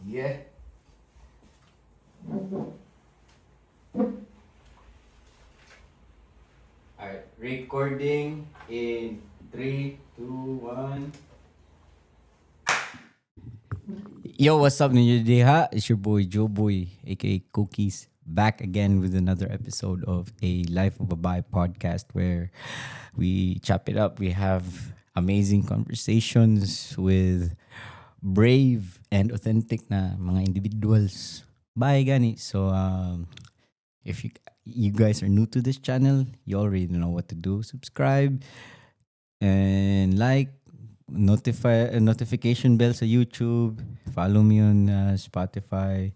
Sige. Alright, recording in 3, 2, 1. Yo, what's up ninyo diha? It's your boy Joe Boy, aka Cookies, back again with another episode of a Life of a Bi podcast where we chop it up. We have amazing conversations with brave and authentic na mga individuals. Bye, gani. So, if you guys are new to this channel, you already know what to do. Subscribe and like, notify notification bell sa YouTube, follow me on Spotify.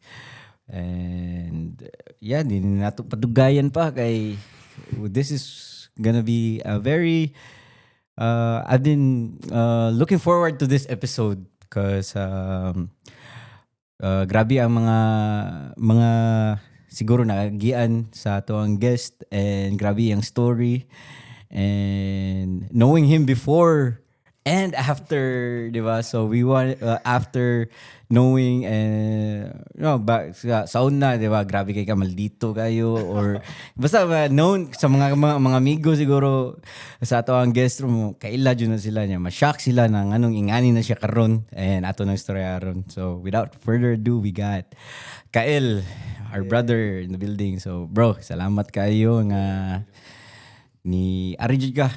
And yeah, di na nato padugayan pa kay this is gonna be a very I've been looking forward to this episode because grabe ang mga siguro naagian sa atoang guest and grabe ang story and knowing him before and after, di ba? So we want after knowing and ba, sa una, di ba, grabe kay ka maldito kayo or basta ba, known sa mga amigo siguro sa atoang guest room, kaila jud na sila niya, ma-shock sila na nganong ingani na siya karon and ato nang istorya aron. So without further ado, we got Kael, our brother in the building. So bro, salamat kayo nga ni ari jud ka.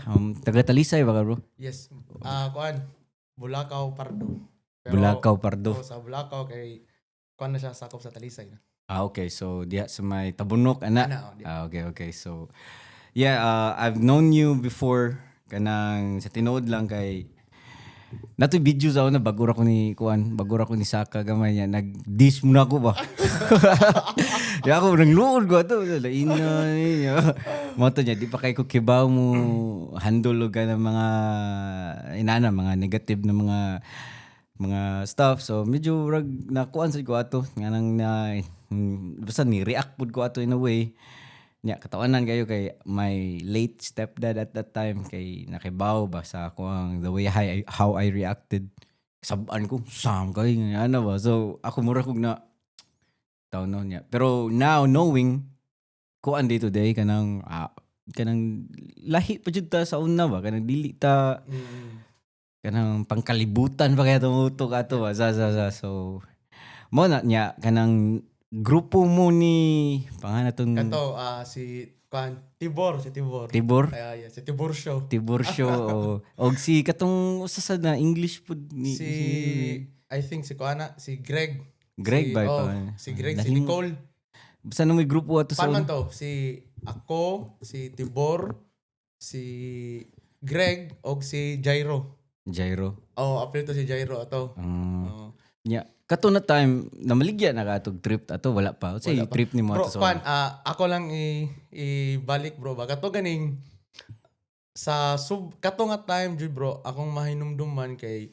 Taga Talisay ba ka, bro? Yes. Ah, kuan. Bulacau, Pardo. Pero, Bulacau, Pardo. Oh, sa Bulacau kay kuan na siya, sakop sa Talisay na. Ah, okay. So diha sa may Tabunok ana. Ana, oh, diha. Ah, okay. So yeah, I've known you before kanang sa tinuod lang kay natoy video sa una bago ra ko ni kuan, bago ra ko ni Saka gamay niya, nag-diss muna ako ba. Di ako nangluod ko ato, lain na niya. Mo to niya di pa kay ko kibaw mo handle og kanang mga inana, mga negative na mga stuff. So medyo rag nakuan sa ko ato nga nang na basta ni react pud ko ato in a way. Nya katawanan kayo kay my late stepdad at that time kay nakibaw ba sa ako ang the way how I reacted. Sabaan ko, sam kay ano ba. So ako mura kog na taon no niya. Pero now knowing kuan day to day kanang kanang lahi pa jud ta sa una ba, kanang dili ta kanang pangkalibutan pa kaya tumutok ato ba sa so mo na niya kanang grupo mo ni pangalan tong Kato si kuan Tibor, si Tibor. Tibor. Kaya yeah, si Tibor show. Tibor show o og si katong usa sa na English pud ni Si I think si kuana, si Greg. Greg si, ba oh, ito? Si Greg, si Nicole. Basta nung may grupo ato sa Paano man to? Si ako, si Tibor, si Greg og si Jairo. Jairo. Oh, apil to si Jairo ato. Oh. Nya kato na time namaligya na ka atog trip ato, wala pa? Unsay Wala pa. trip nimo Bro, ato sa kwan, ako lang ibalik bro ba. Kato ganing sa sub kato nga time jud bro, akong mahinumduman kay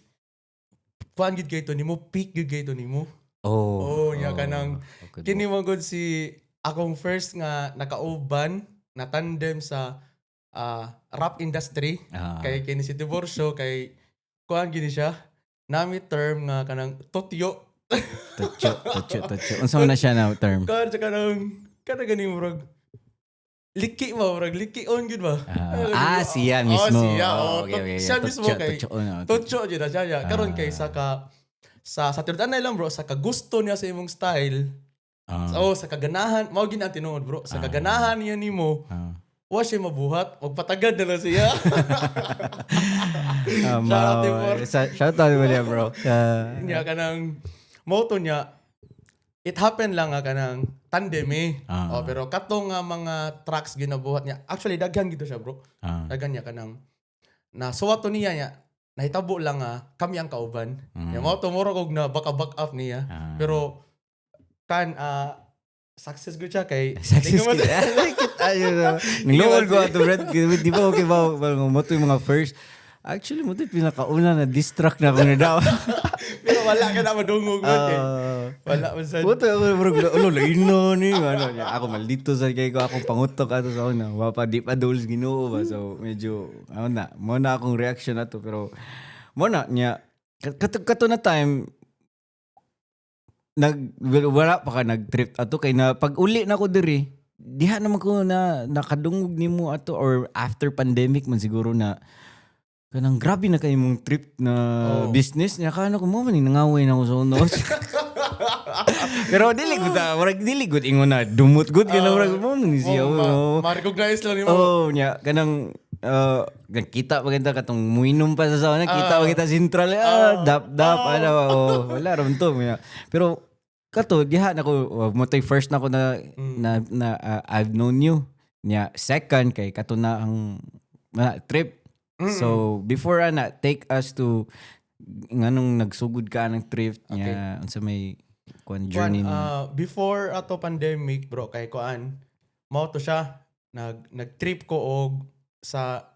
kuan gid kay to nimo, peak gid kay to nimo. Oh. Oh, nya kanang okay, bro. Kini mo gud si akong first nga nakauban na tandem sa rap industry kay kini si Tiburcio kay kuan gini siya. Nami term nga kanang totyo. Tutyo, tutyo, tutyo. Unsa man na siya na term? Kuan sa kanang kana ganing murag liki ba, murag liki on gud ba? Ah, ah, siya mismo. Oh, siya. Oh, Oh, okay. siya mismo Tutyo, kay tutyo, oh, tutyo jud na siya. Karon kay sa ka sa tinud-anay lang bro, sa kagusto niya sa imong style. Oh, sa kaganahan, mao gid ang tinuod bro. Sa kaganahan niya nimo, wa siya mabuhat, magpatagad na lang siya. Shout out, Tibor. Shout out mo niya, bro. Niya kanang motto niya, it happened lang nga kanang tandem eh. Oh, pero kato nga mga tracks ginabuhat niya. Actually daghan gito siya, bro. Daghan niya kanang na suwato niya niya nahitabo lang nga kami ang kauban. Nya mao to mura kog na baka back up niya. Pero kan success gud siya kay Success Di ko kid. I like it. Ayun. Nangluol ko ato, Brad. Di ba okay ba? Mo to yung mga first. Actually, mo to yung pinakauna na distract na ako na daw. Pero wala ka na madungog man kay. Wala man sad. Puta ako bro, ulo lain na ni ano niya. Ako maldito sa kay ko akong pangutok ato sa una. Wa pa di pa duls Ginoo ba. So medyo ano na, mo na akong reaction ato pero mo na niya kato na time Nag wala pa ka nag-trip ato kay na pag uli na ko diri, diha naman ko na nakadungog nimo ato or after pandemic man siguro na kanang grabe na kay mong trip na business niya kana ko mo man nangaway na ko sa uno. Pero dili gud ta, murag dili gud ingon na dumot gud kana, murag mo man ni siya. Oh, Oh, ma-recognize lang nimo. Oh, nya kanang nagkita pa kita katong muinom pa sa sauna, kita pa kita sentral, ah, dap dap ano, oh, wala ron to nya. Pero kato diha na ko mo to'y first na ko na na, na I've known you. Nya second kay kato na ang trip. So before ana, take us to nganong nagsugod ka ng thrift nya, unsa may kuan journey Kuan, nimo? Before ato pandemic, bro, kay kuan mao to siya, nag-trip ko og sa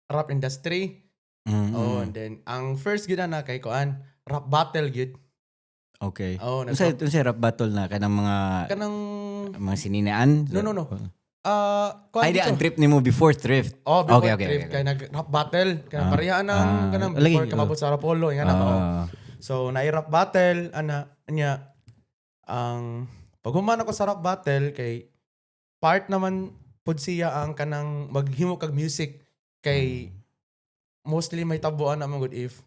rap industry. Oh, and then ang first gid na kay kuan, rap battle gid. Oh, Unsa rap battle na kanang mga kanang mga sininaan? No. Kuan Ay, di, dito. ang trip nimo before thrift. Oh, before trip kay nag rap battle kanang pareha nang kanang before lagi, kamabot sa Rapolo nga na ba. Oh. So na rap battle ana niya, ang paghuman ako sa rap battle kay part naman pud siya ang kanang maghimo kag music kay mostly may tabuan na man gud if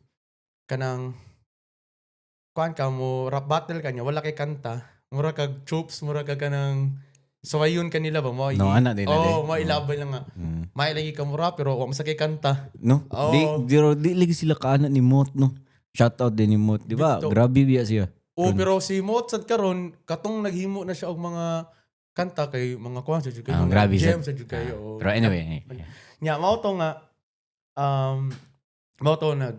kanang kuan ka mo rap battle kanya wala kay kanta, mura kag troops, mura kag kanang suwayon kanila ba mo. No, ana din na Oh, din. mo ilabay lang nga may lagi ka mo rap pero wa mo sa kay kanta. No? Oo. Di, di, di lagi sila kaana ni Mot, no? Shout out din ni Mot, di ba? Dito. Grabe biya siya. Oh, pero si Mozart karon katong naghimo na siya og mga kanta kay mga kuan sa jud kay Ah, mga grabe jam sa jud kayo. Oh. Pero anyway, Nya mao to nga mao to nag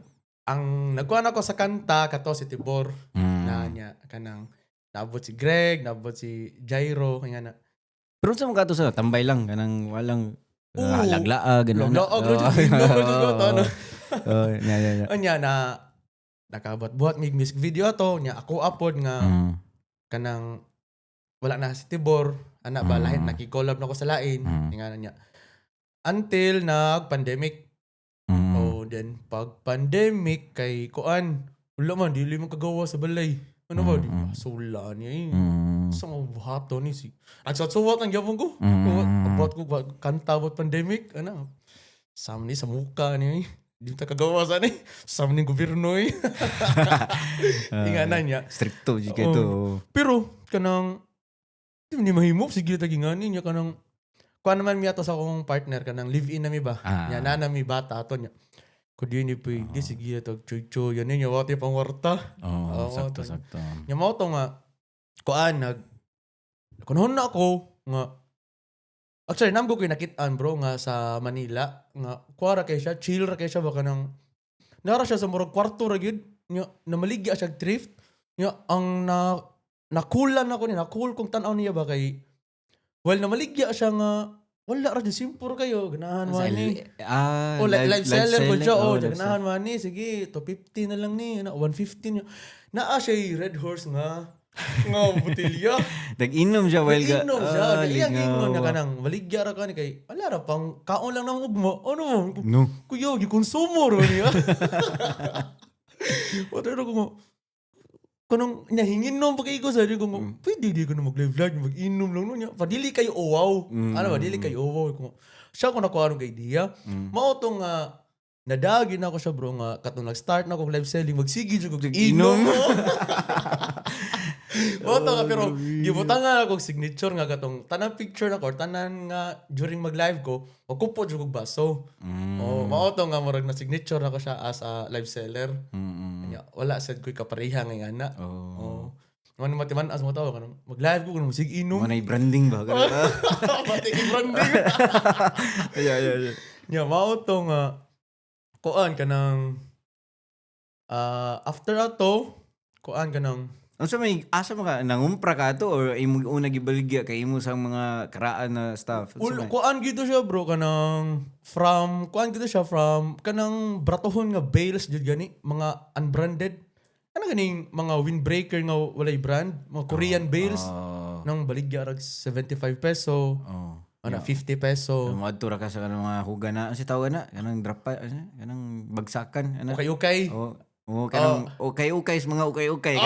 ang nagkuan ako sa kanta kato si Tibor na niya kanang naabot si Greg, naabot si Jairo kaya na. Pero sa mga kato sa tambay lang kanang walang Oo. laglaag ganun. Laglaag, ra jud, inom ra jud ko to, ano. Oh, yeah. Anya na nakabuhat-buhat mig music video ato nya ako apod nga kanang wala na si Tibor ana ba, lahin naki-collab na ko sa lain nga na niya until nag pandemic. Oh, then pag pandemic kay kuan wala man, dili man kagawa sa balay ano ba, di sula niya eh. Sa mga buhato ni si nagsuwat ang gyapon ko. Buhat ko kanta about pandemic ana sa ni sa muka niya eh. Di ta kagawa sa ni sa ni gobyerno eh. Ingana niya. Stricto jud kay to. Pero kanang di ni mahimo sige ta gingani niya kanang kuan naman mi ato sa akong partner kanang live in na mi ba. Nya na na mi bata ato niya. Kundi ni pwede sige to chucho yan niya wati pang warta. Oh, Oo, sakto, to. sakto. Nya mao to nga kuan nag kunon na ako nga. Actually, namgo ko yung nakit-an, bro, nga sa Manila nga kuara kay siya, chill ra kay siya ba, kanang nara siya sa murag kwarto ra gyud nya namaligya siya og thrift nya. Ang na nakulan ako ni nakul kong tan-aw niya ba kay well namaligya siya nga wala ra jud, simple kayo ganahan man ni. Ah, Oh, live seller po siya. Oh, live ganahan man ni. Sige, 250 na lang ni. Ano, 150 niya. Naa siya yung Red Horse nga nga botilya. Nag-inom siya while ga. Nag-inom siya. Ah, Iyang lingaw. ingon na kanang maligya ra ka ni kay wala ra pang kaon lang ng ugma. Ano mo? No. Kuya, gikonsumo ro niya. What ko nga kanang nahingin no pagkaigo sa ko nga, pwede di ko na mag-live live, mag-inom lang no niya. Padili kayo uwaw. Ano ba, dili kayo uwaw. Ko nga, siya ko nakuha ng idea. Mao to nga nadagi na ako siya, bro, nga katong nag-start na ako live selling magsige jud kog inom. Mao to nga pero gibutangan ako og signature nga katong tanang picture nako or tanan nga during mag-live ko magkupo jud kog baso. Oh, mao to nga murag na signature nako siya as a live seller. Nya, wala sad ko'y kapareha nga ana. Oh. Oh. Ngano matiman as mo tawo kanang mag-live ko kanang sig inom. Mo na branding ba? Ganun ba? Pati branding. Yeah. Nya mao to nga kuan kanang after ato kuan kanang Unsa may asa mo ka nangumpra ka ato or imo una gibaligya kay imo sa mga karaan na staff? Unsa Ul, may? Kuan gito siya, bro, kanang from kuan gito siya from kanang bratohon nga bales jud gani mga unbranded. Ano ganing mga windbreaker nga walay brand, mga Korean bales nang baligya rag 75 peso, ana 50 peso. Moadto ra ka sa kanang mga huga na, si tawag na kanang drop pa, ano, kanang bagsakan ana. Okay, okay. Oh, Oh, kanang ukay-ukay sa mga ukay-ukay.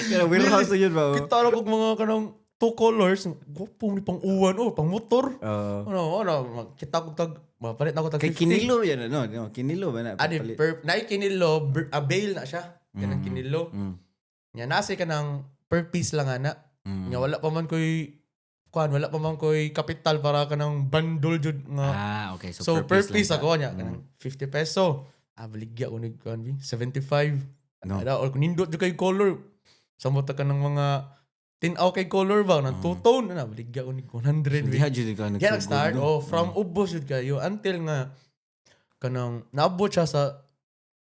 Kanang warehouse na yun ba? Oh. Kita ra kog mga kanang two colors, gwapo ni pang uwan oh, pang motor. Ano, ano, kita ko tag mapalit na ko tag Kay 50. kinilo yan, ano? No, kinilo ba na? Ani Papalit. per naay kinilo, bale na siya. Kanang kinilo. Nya nasi kanang per piece lang ana. Nya wala pa man koy kuan, wala pa man koy kapital para kanang bundle jud nga. Ah, okay. So, So, per piece lang ako niya kanang 50 peso. Ah, baligya ko ni kuan bi 75. No. Ada or kung nindot jud kay color. Samot ka ng mga tin-aw kay color ba ng two tone na baligya ko ni 100 So, bi. diha jud ka Diya nag-start, no? oh, from ubos jud kayo until nga kanang naabot siya sa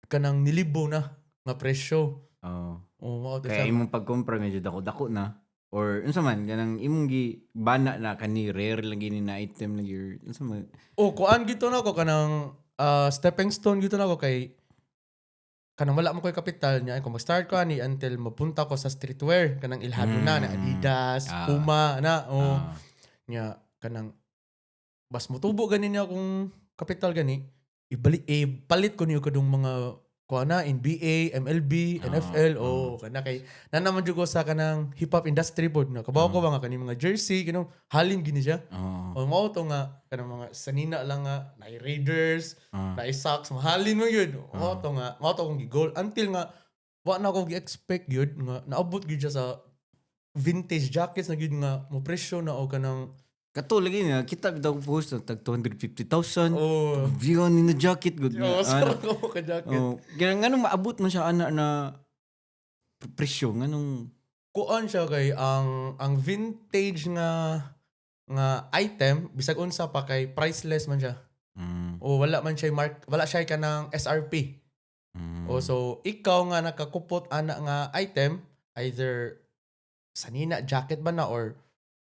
kanang nilibo na nga presyo. Oh. Oh, mao to Kaya siya. imong pagkumpra medyo dako-dako na or unsa man kanang imong gi bana na kani rare lang gini na item lagi or unsa man? Oh, kuan gito na ako kanang stepping stone gito na ako kay kanang wala mo koy kapital niya kung mag-start ko ani until mapunta ko sa streetwear kanang ilhado na na Adidas, Puma na oh. Nya kanang bas motubo gani niya akong kapital gani ibalik eh, palit ko niyo kadong mga kuan na NBA, MLB, NFL, oh, kana kay na naman jud ko sa kanang hip hop industry pod na kabaw ko ba nga kani mga jersey kanang halin gini siya. O mao to nga kanang mga sanina lang nga naay Raiders, naay socks, mahalin mo yun. Mao to nga, mao to akong gi-goal until nga wa na ako gi-expect yun nga naabot gyud siya sa vintage jackets na gyud nga mo presyo na o kanang Kato lagi nga kita bitaw ko post tag 250,000. Oh. Beyond in the jacket good. Oh, Ano? sarap ko ka jacket. Oh, kaya nganong maabot man siya ana na presyo nganong Kuan siya kay ang vintage nga nga item bisag unsa pa kay priceless man siya. O wala man siya mark, wala siya kanang SRP. O so ikaw nga nakakupot ana nga item, either sanina jacket ba na or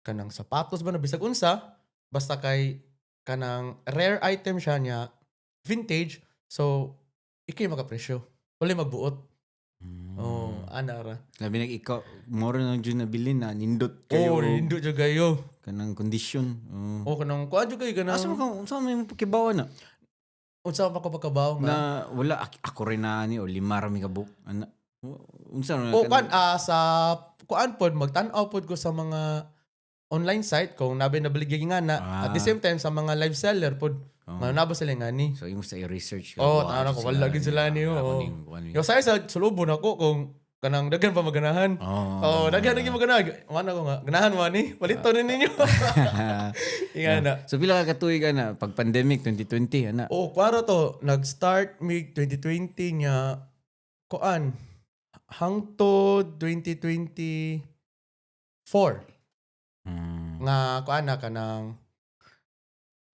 kanang sapatos ba na, bisag unsa basta kay kanang rare item siya niya vintage, so ikay makapresyo wala magbuot. Oh, ana ra. Labi nag ikaw moro na jud nabilin na nindot kayo. Oh, nindot jud kayo. Kanang condition. Oh. Oh, kanang kuan jud kayo kanang Asa man ka unsa may pakibaw na? Unsa pa ko pagkabaw nga Na wala ako rin na ani o lima ra mi ka book ana. Unsa na O kuan sa kuan pod magtan-aw pod ko sa mga online site kung nabi nabaligya nga na at the same time sa mga live seller pod nga naba sila nga ni. So imo sa i-research ka. Oh, Wa, tanaw ko wala gid sila ni. Ako Oh. ning kuan ni. Yo sa sa sulubon ako kung kanang daghan pa maganahan. Oh. Oh, daghan lagi maganahan. Mana ko nga ganahan mo ni, palito ni ninyo. Inga na. So pila ka katuig ana pag pandemic 2020 ana? Oh, klaro to, nag-start mig 2020 niya kuan hangtod 2024 nga kuan na kanang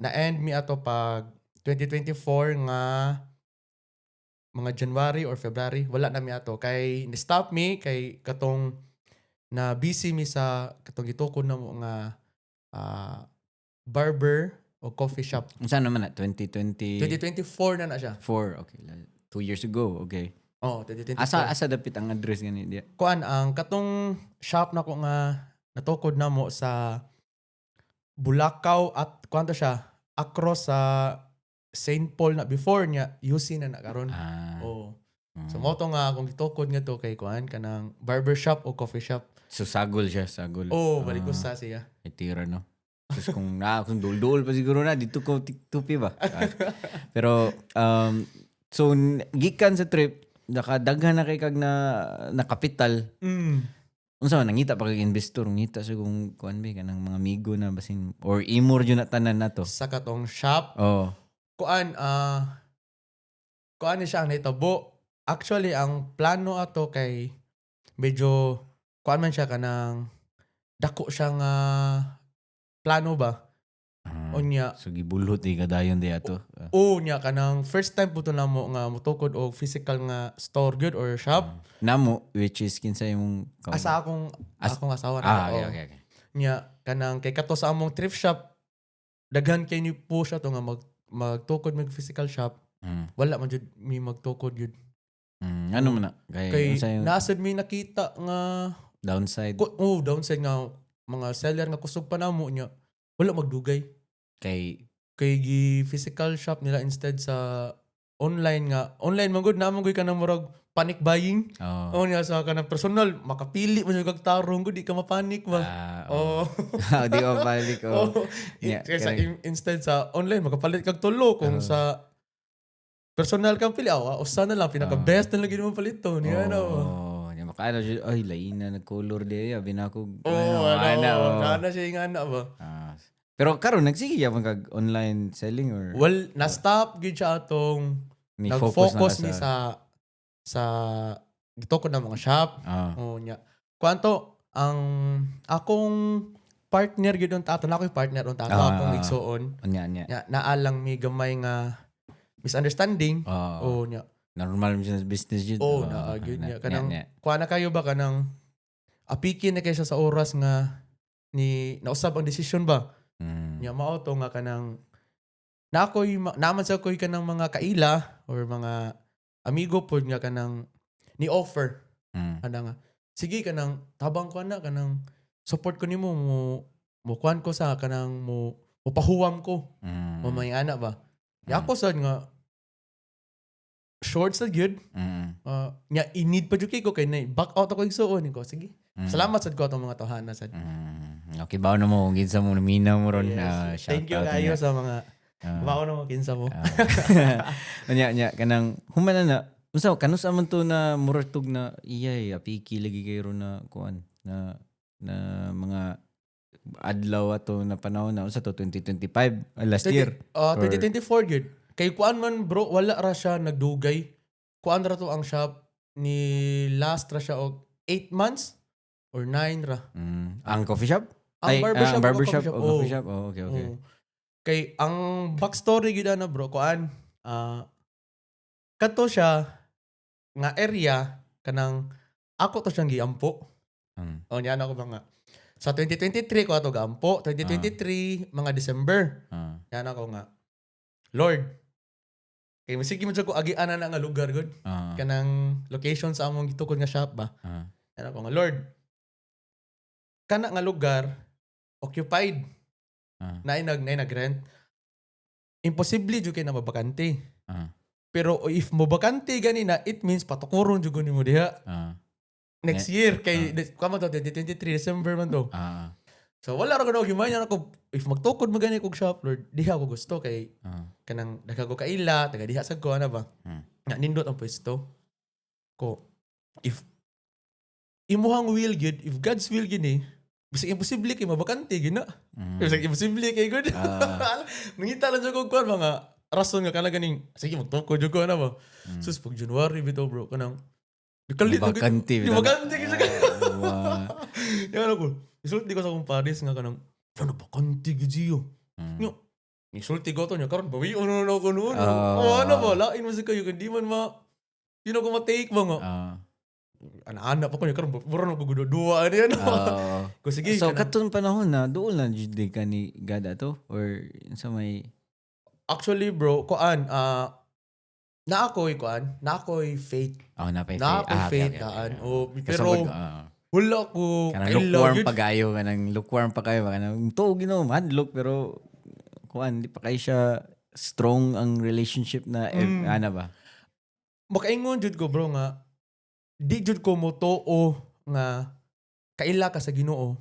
na-end mi ato pag 2024 nga mga January or February, wala na mi ato kay ni-stop mi kay katong na busy mi sa katong gitukod na mo nga barber o coffee shop. Unsa naman na 2020? 2024 na na siya. Okay, 2 years ago, okay. Oh, 2024. Asa asa dapit ang address gani diya? Kuan ang katong shop nako nga natukod na mo sa Bulacau at kuan to siya across sa St. Paul na before niya UC na na karon. Oh. So mo to nga akong gitukod nga to kay kuan kanang barber shop o coffee shop. So sagol siya, sagol. Oh, balik ko sa siya. Ay, tira no. Tapos kung na kung dul-dul pa siguro na dito ko tupi ba. Ah. Pero so gikan sa trip nakadaghan na kay kag na na kapital. Unsa man nangita pa kag investor, ngita sa kung kuan ba kanang mga amigo na basin or imor jud na tanan nato? Sa katong shop, Oh. kuan kuan ni siya ang nahitabo. Actually ang plano ato kay medyo kuan man siya kanang dako siya nga plano ba. Unya So gibulhot ni kadayon di ato. Ah. O nya kanang first time po to namo nga motukod og physical nga store gyud or shop. Namo, which is kinsa imong Asa akong akong asawa na. Ah, okay, Oo. okay. Nya kanang kay kato sa among thrift shop daghan kay ni po siya to nga magtukod mag physical shop. Wala man jud mi magtukod gyud. Ano man na? Kay, Kay unsa yung nasad mi nakita nga downside? Oh, downside nga mga seller nga kusog pa namo nya wala magdugay. Kay Kay gi physical shop nila instead sa online nga online man gud, naa man gud ka ng murag panic buying. Oh. Oh, niya sa kanang personal, makapili mo sa kag tarong gud, di ka mapanik ba. Ah, oh. Oh. Di ka balik, oh. Oh. Yeah, Kaysa kanang- instead sa online makapalit kag tulo, kung sa personal kang pili, aw, usa na lang pinaka best na lagi mo palito niya, ano. Oh, nya makaano siya, ay, lain na nag-color di abi na ako. Oh, ano, ana, oh. Ana siya yung ana ba. Ah. Pero karon nagsige gyapon kag online selling or Well, na-stop gyud siya atong ni focus na nag-focus ka mi sa gitukod na mga shop. Oh, nya. Kuanto ang akong partner gyud unta ato na, ako'y partner unta ato, akong igsuon. Unya nya. Nya naa lang mi gamay nga misunderstanding. Oh, nya. Normal mo siya sa business yun. Oh, naa gyud niya kanang kuha na kayo ba, kanang apiki na kayo siya sa oras nga ni nausab ang desisyon ba. Nya mao to nga kanang na ako'y naman sa ako'y kanang mga kaila or mga amigo pod nga kanang ni offer ana nga, sige, kanang tabang ko na, kanang support ko nimo, mo mo kuan ko sa kanang mo pahuwam ko mo may ana ba. Nya ako sad nga short sa gyud. Nya i-need pa jud kay ko kay na back out ako igsuon ko, sige. Salamat sad ko atong mga tawhana sad. Okay, bawo na mo kung kinsa mo naminaw mo ron. Yes. Shout Thank you out kayo niya. Sa mga bawo na mo kinsa mo. Unya nya kanang human na na unsa kanus man to na murag tug na iyay apiki lagi kayo ron na kuan na na mga adlaw ato na panahon na unsa to, 2025, last year? 2024 gyud. Kay kuan man, bro, wala ra siya nagdugay. Kuan ra to ang shop ni last ra siya og 8 months or 9 ra. Ang coffee shop? Ang Ay, barbershop ang o barbershop coffee shop. o coffee shop. Oh, okay. Oo. Kay ang backstory gyud ana, bro, kuan kato siya nga area, kanang ako to siyang giampo. O niya ako ba nga sa 2023 ko ato gaampo, 2023 mga December. Yan ako nga, Lord, kay masige mo ko agianan na nga lugar gud. Kanang location sa among gitukod nga shop ba. Yan ako nga, Lord, kana nga lugar occupied. Naay nag-rent. Imposible jud kay na mabakante. Pero if mo bakante gani na, it means patukuron jud nimo diha. Next year kay kamo to 2023 December man to. So wala ra ko gimay ako, if magtukod mo gani kog shop, Lord, diha ako gusto kay kanang daghan ko kaila, taga diha sad ko ana ba. Nga nindot ang pwesto. Ko if imuhang will gyud, if God's will gyud ni, bisag imposible kay mabakante gyud na. Bisag imposible kay gud. Nangita lang jud ko kuan mga rason nga kana ganing sige magtukod jud ko ana ba. Sus, pag January bitaw, bro, kanang Dikalit na gud. Bakante. Di bakante gyud siya. Yan ako. Isulti ko sa akong pares nga kanang ano, bakante gyud siya. Nga, nisulti ko to niya karon bawion na na ako noon. Oh, ano ba, lain mo sa kayo kundi man ma di na ko ma-take ba nga. Ana-ana pa ko niya karon mura na ko gud duwa ani ano. Ko sige. So kanang- katong panahon na dool na jud di ka ni God ato or sa may Actually, bro, kuan na ako'y kuan, na ako'y faith. Oh, na pay Na ako'y faith daan. Oh, pero wala ko kanang kaila lukewarm gyud. Pa kayo, kanang lukewarm pa kayo, kanang tuo Ginoo, mahadlok pero kuan di pa kayo siya strong ang relationship na eh, ana ba? Makaingon jud ko, bro, nga di jud ko mo nga kaila ka sa Ginoo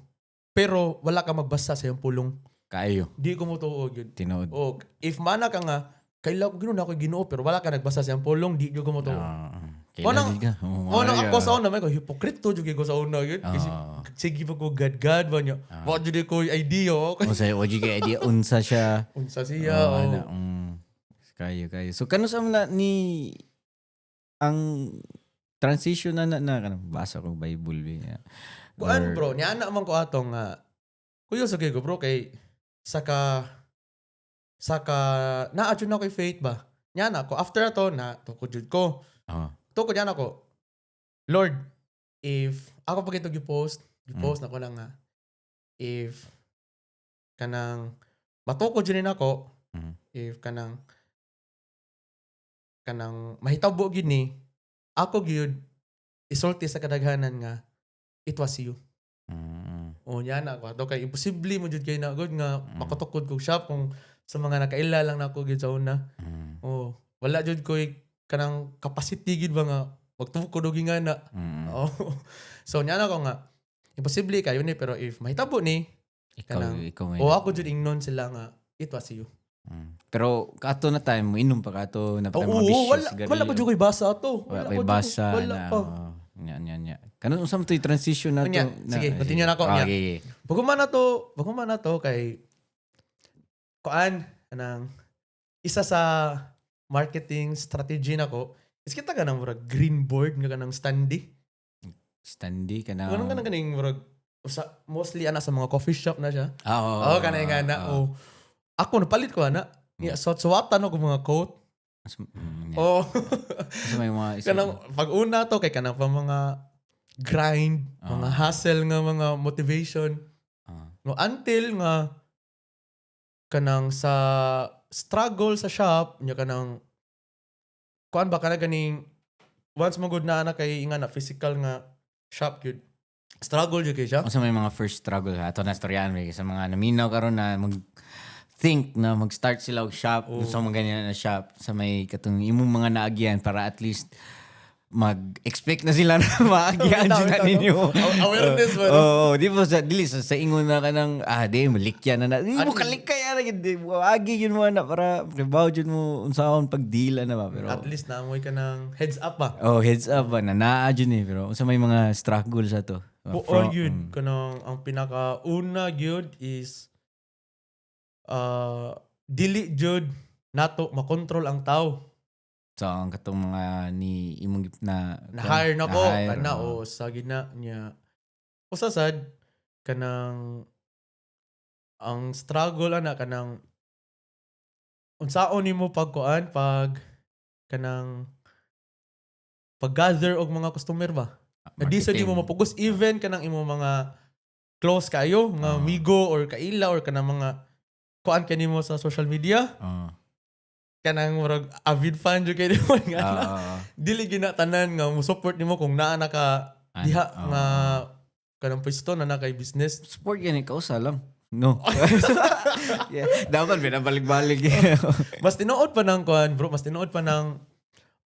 pero wala ka magbasa sa iyang pulong. Kayo. Di ko motuo gyud. Tinuod. O if mana ka nga kaila ko Ginoo, na ako Ginoo, pero wala ka nagbasa sa iyang pulong, di jud ko motuo. Kaila jud ka. Oh, Oh, nang ako sa una may ko hipokrito jud ko sa una gyud. Kasi sige pa ko God God ba niya. Wa jud ko idea. Oh. O sa o jud kay idea unsa siya. Unsa siya. Oh, Oh. ana, Kayo kayo. So kano sa na ni ang transition na na, na kanang basa ko Bible ba. Yeah. Kuan, bro, niya na man ko atong nga kuyo sa ko, bro, kay saka naa jud na ko'y faith ba. Niya na ko after ato na tukod jud ko. Tukod niya na ko. Lord, if ako pag ito gi-post na ko lang nga if kanang matukod jud ni nako, if kanang mahitabo gyud ni ako gyud isulti sa kadaghanan nga it was you. O niya na ako. Ato kay imposible mo jud kay na gud nga makatukod kog shop kung sa mga nakaila lang nako gyud sa una. Oh. Wala jud ko'y kanang capacity gid ba nga magtukod og ingana. Oh. So nya na ko nga imposible kayo ni, pero if mahitabo ni Ikaw, kanang ikaw may o ako jud ingnon sila nga it was you. Pero kato na time mo inom pa kato na pa Oo, mga bisyo, wala sigarilyo. Wala pa jud ko'y basa ato. Wala pa pa jud basa wala na. pa. Oh, nya nya nya. Kanon unsa man to'y transition na to? Unya, sige, continue na ako, Ah, unya. okay. Bago man na to kay kuan kanang isa sa marketing strategy nako is kita kanang murag green board nga kanang standee. Standee ka na. Ganun kanang kaning murag usa, mostly ana sa mga coffee shop na siya. Ah, oo. Oh, kanang nga na. Oh. Ako napalit ko ana. Yeah, suwat-suwatan ako mga quote. Yeah. Oh. Sa may mga isa. Kanang pag una to kay kanang pa mga grind, mga hustle nga mga motivation. No, until nga kanang sa struggle sa shop nya kanang kuan ba kana ganing once mo good na ana kay nga na physical nga shop gyud, struggle jud kay siya. Unsa may mga first struggle ha? Ato na storyahan may sa mga naminaw karon na mag think na mag-start sila og shop, sa mga ganyan na shop, sa may katong imong mga naagian para at least mag-expect na sila na maagian Bitaw, sila bitaw, no? ninyo. Awareness ba, no? Oo, di ba sa dili sa ingon na kanang di malikya na na. Di mo kalikay ara gid, di mo agi yun mo na para trabaho jud mo unsaon pagdila na ba, pero At least naamoy ka ng heads up ba. Oh, heads up ba na naa jud ni, pero unsa may mga struggle sa to? Oo, yun. Kanang ang pinakauna gyud is dili jud nato makontrol ang tao. So ang katong mga ni imong na Na-hire na ko na-hire, kana oo. O sa gina niya. Usa sad kanang ang struggle ana kanang unsaon nimo pagkuan pag kanang pag-gather og mga customer ba. Na di sa di mo Marketing. mapugos even kanang imo mga close kayo nga amigo or kaila or kanang mga kuan kanimo sa social media, kanang murag avid fan jud kay nimo nga dili gina tanan nga mo support nimo kung naa na ka diha nga kanang pwesto na na kay business. Support yan ikaw sa lang. No. Yeah. Dapat binabalik-balik. Mas tinuod pa ng kuan, bro, mas tinuod pa ng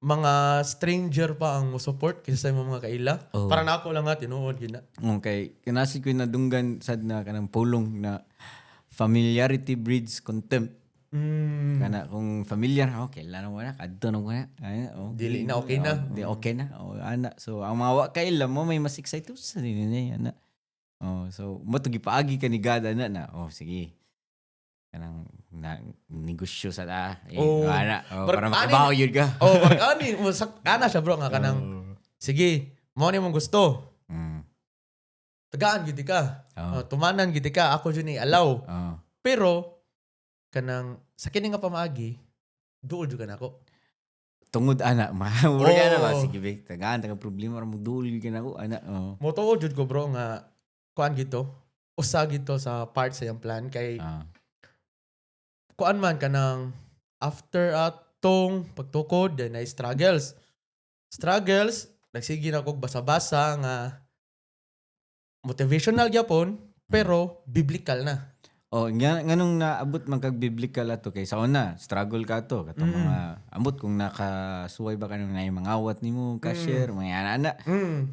mga stranger pa ang mo support kaysa sa imong mga kaila. Para na ako lang nga tinuod gina. Okay. Kinasi ko yung nadunggan sad na kanang pulong na familiarity breeds contempt. Kana kung familiar, okay lang mo na, kadto na mo na. Ay, oh. Dili na, okay na. Oh, di okay na. Oh, ana. So ang mga wa kaila mo may mas excited sa din ni ana. Oh, so mo to gipaagi ka ni God ana na. Oh, sige. Kanang na, negosyo sa ta. Eh, ana. Oh, Pero para makabaw yun ka. Oh, parang ani mo ana siya, bro, nga kanang sige, mo ni mong gusto. Tagaan gid ka. Oh. Oh, tumanan gid ka, ako jud ni allow. Oh. Pero kanang sa kini nga pamaagi, duol jud ka nako. Tungod ana, ma. Mura ka na ba? Oo. Sige, be. Tagaan, taga problema ra mo duol ka na ako, ana. Oh. Motuo jud ko, bro, nga kuan gito. Usa gito sa part sa iyang plan kay kuan man kanang after atong pagtukod then ay struggles. Struggles, nagsige na kog basa-basa nga motivational gyapon pero biblical na. Oh, nga nganong naabot man kag biblical ato kay sa una struggle ka to katong mga ambot kung nakasuway ba kanang naay mangawat nimo cashier, mga ana-ana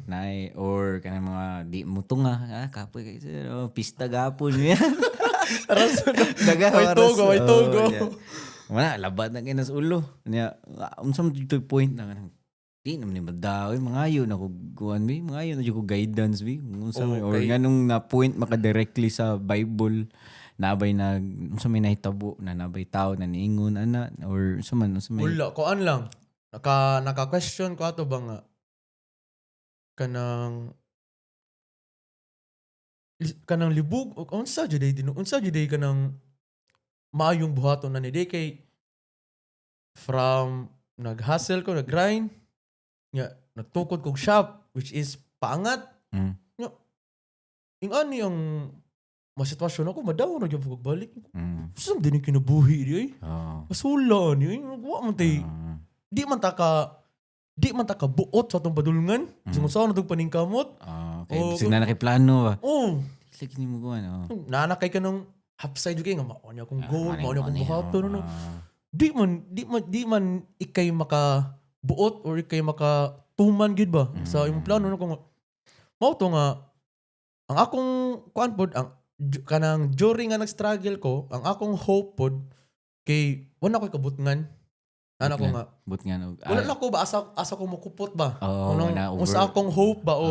naay or kanang mga di mo tunga, kapoy kay sir, oh, pista gapon niya. Rason. Daga Way togo, way togo. Oh, yeah. Wala labat na kay nas ulo. Nya unsa man dito point na kanang di naman ni madaw mga ayo na ko kuan bi, mga ayo na jud ko guidance bi unsa man or nganong na point maka directly sa Bible, nabay na unsa may nahitabo na nabay tao na niingon ana or unsa man unsa may Wala, kuan lang. Naka question ko ato ba nga kanang libog unsa jud day unsa jud day kanang maayong buhaton na ni day kay from nag-hustle ko, nag-grind nya nagtukod kog shop which is paangat nya ing ani ang masitwasyon ako madaw na gyud ko balik. Saan din yung kinabuhi di ay? Oh. Masula ni ay, wa man tay di man ta ka buot sa atong padulngan. Mm. Sa na tong paningkamot. Ah, okay. Oh, Bisag na nakiplano ba. Oh, Lagi nimo kuan, oh. Nanakay ka ng hapside kay nga mao niya akong goal, mao niya akong buhaton ano. Di man ikay maka buot or ikay maka tuman gid ba sa imong plano no. Kung mao to nga ang akong kuan pod, ang kanang during nga nag-struggle ko, ang akong hope pod kay wala ko'y kabutngan ana ko nga But nga no. wala na ko ba, asa asa ko mukupot ba. Oo, Nung, wala kung sa akong hope ba o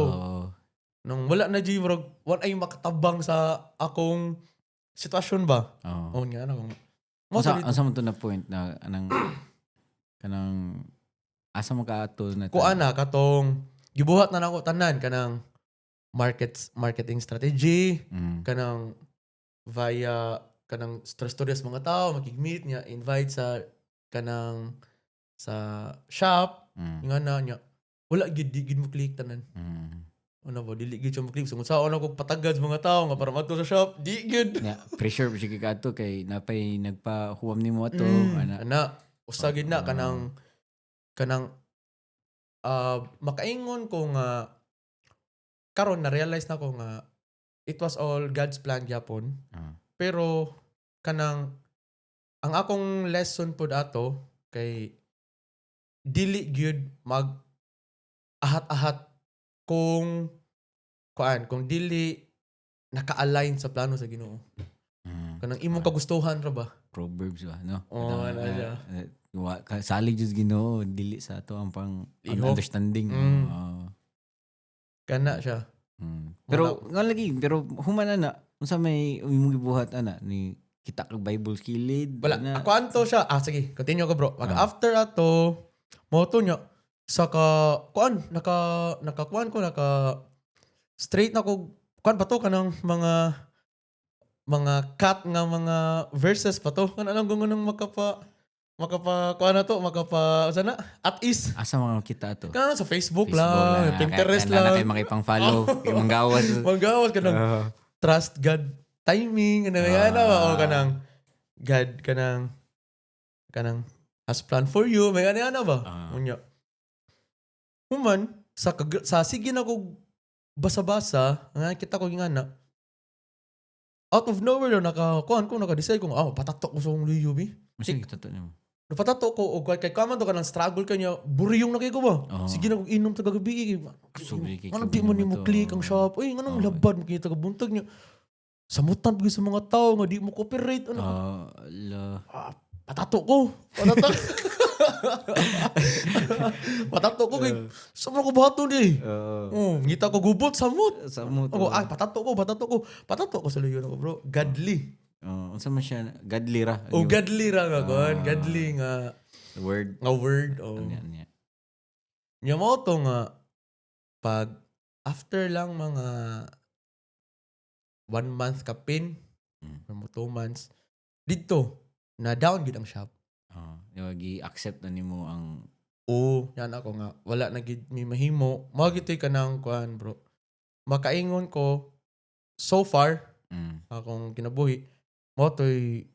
nung wala na di bro, wala ay makatabang sa akong sitwasyon ba. Oh, nga ana ko mo. Unsa man to na point na anang kanang asa mo kaato na? Ko ana katong gibuhat na nako tanan, kanang marketing strategy, kanang via kanang stories mga tao makig-meet niya, invite sa kanang sa shop, nga na niya wala gid, di gid mo click tanan. Ano ba, dili gid siya mo click. So kung saan ako patagad sa mga tao nga para madto sa shop, di gid. Ya, pressure pa siya kaato kay napay nagpahuwam nimo ato ana. Ana usa gid na kanang kanang makaingon ko nga karon na realize na ko nga it was all God's plan gyapon. Pero kanang ang akong lesson pod ato kay dili gyud mag ahat-ahat kung kuan, kung dili naka-align sa plano sa Ginoo. Kanang imong kagustuhan ra ba? Proverbs ba, no? Oo, Kanang, ana siya. Salig jud Ginoo dili sa ato ang pang ang Lihok. Understanding. Oo. Kana siya. Pero nga lagi, pero human na unsa may imong gibuhat ana ni kita kag Bible kilid? Wala. Ana? Ako anto siya. Ah, sige. Continue ko, bro. Mag after ato, mo to niya, sa ka, kuan, naka kuan ko, naka, straight na ko, kuan pa to, kanang mga cut nga mga verses pa to. Kana lang kung anong makapa, kuan na to, makapa, sana, at ease. Asa mga kita ato? Kana lang sa Facebook lang, Pinterest Kaya lang. na kayo makipang-follow, kay manggawas. Manggawas kanang trust God timing, ano ano o kanang God kanang kanang has plan for you, may ano ano ba. Unya human sa sige na ko basa-basa nga kita ko nga na out of nowhere naka kuan ko, naka-decide ko, ah, patato ko sa akong luyo bi. Masa kita to nimo? Napatato ko og kay kaman to kanang struggle kanya, buriyong na kay ko ba. Sige na kog inom ta gabi. Sobre kay Ano di mo kabi nimo mo to. click ang shop? Uy, nganong labad mo kita buntag niya? Samutan pag sa mga tao nga di mo cooperate ano. Ah, la. Ah, patato ko. Patato. Patato ko kay sa mga ko bato ni. Oh, ngita ko gubot samot. Samot. Ako, ah, patato ko, patato ko. Patato ko sa luyo nako, bro. Godly. Oh, unsa man siya? Godly ra. Oh, godly ra nga kon. Godly nga Word. Nga word. Oh. Nya nya. Nya mo to nga pag after lang mga one month kapin or mo 2 months dito na down gid ang shop. Oh, gi-accept na nimo ang Oo, yan ako nga wala na gid mi mahimo. Mao gitoy kanang kuan, bro. Makaingon ko so far akong kinabuhi mo toy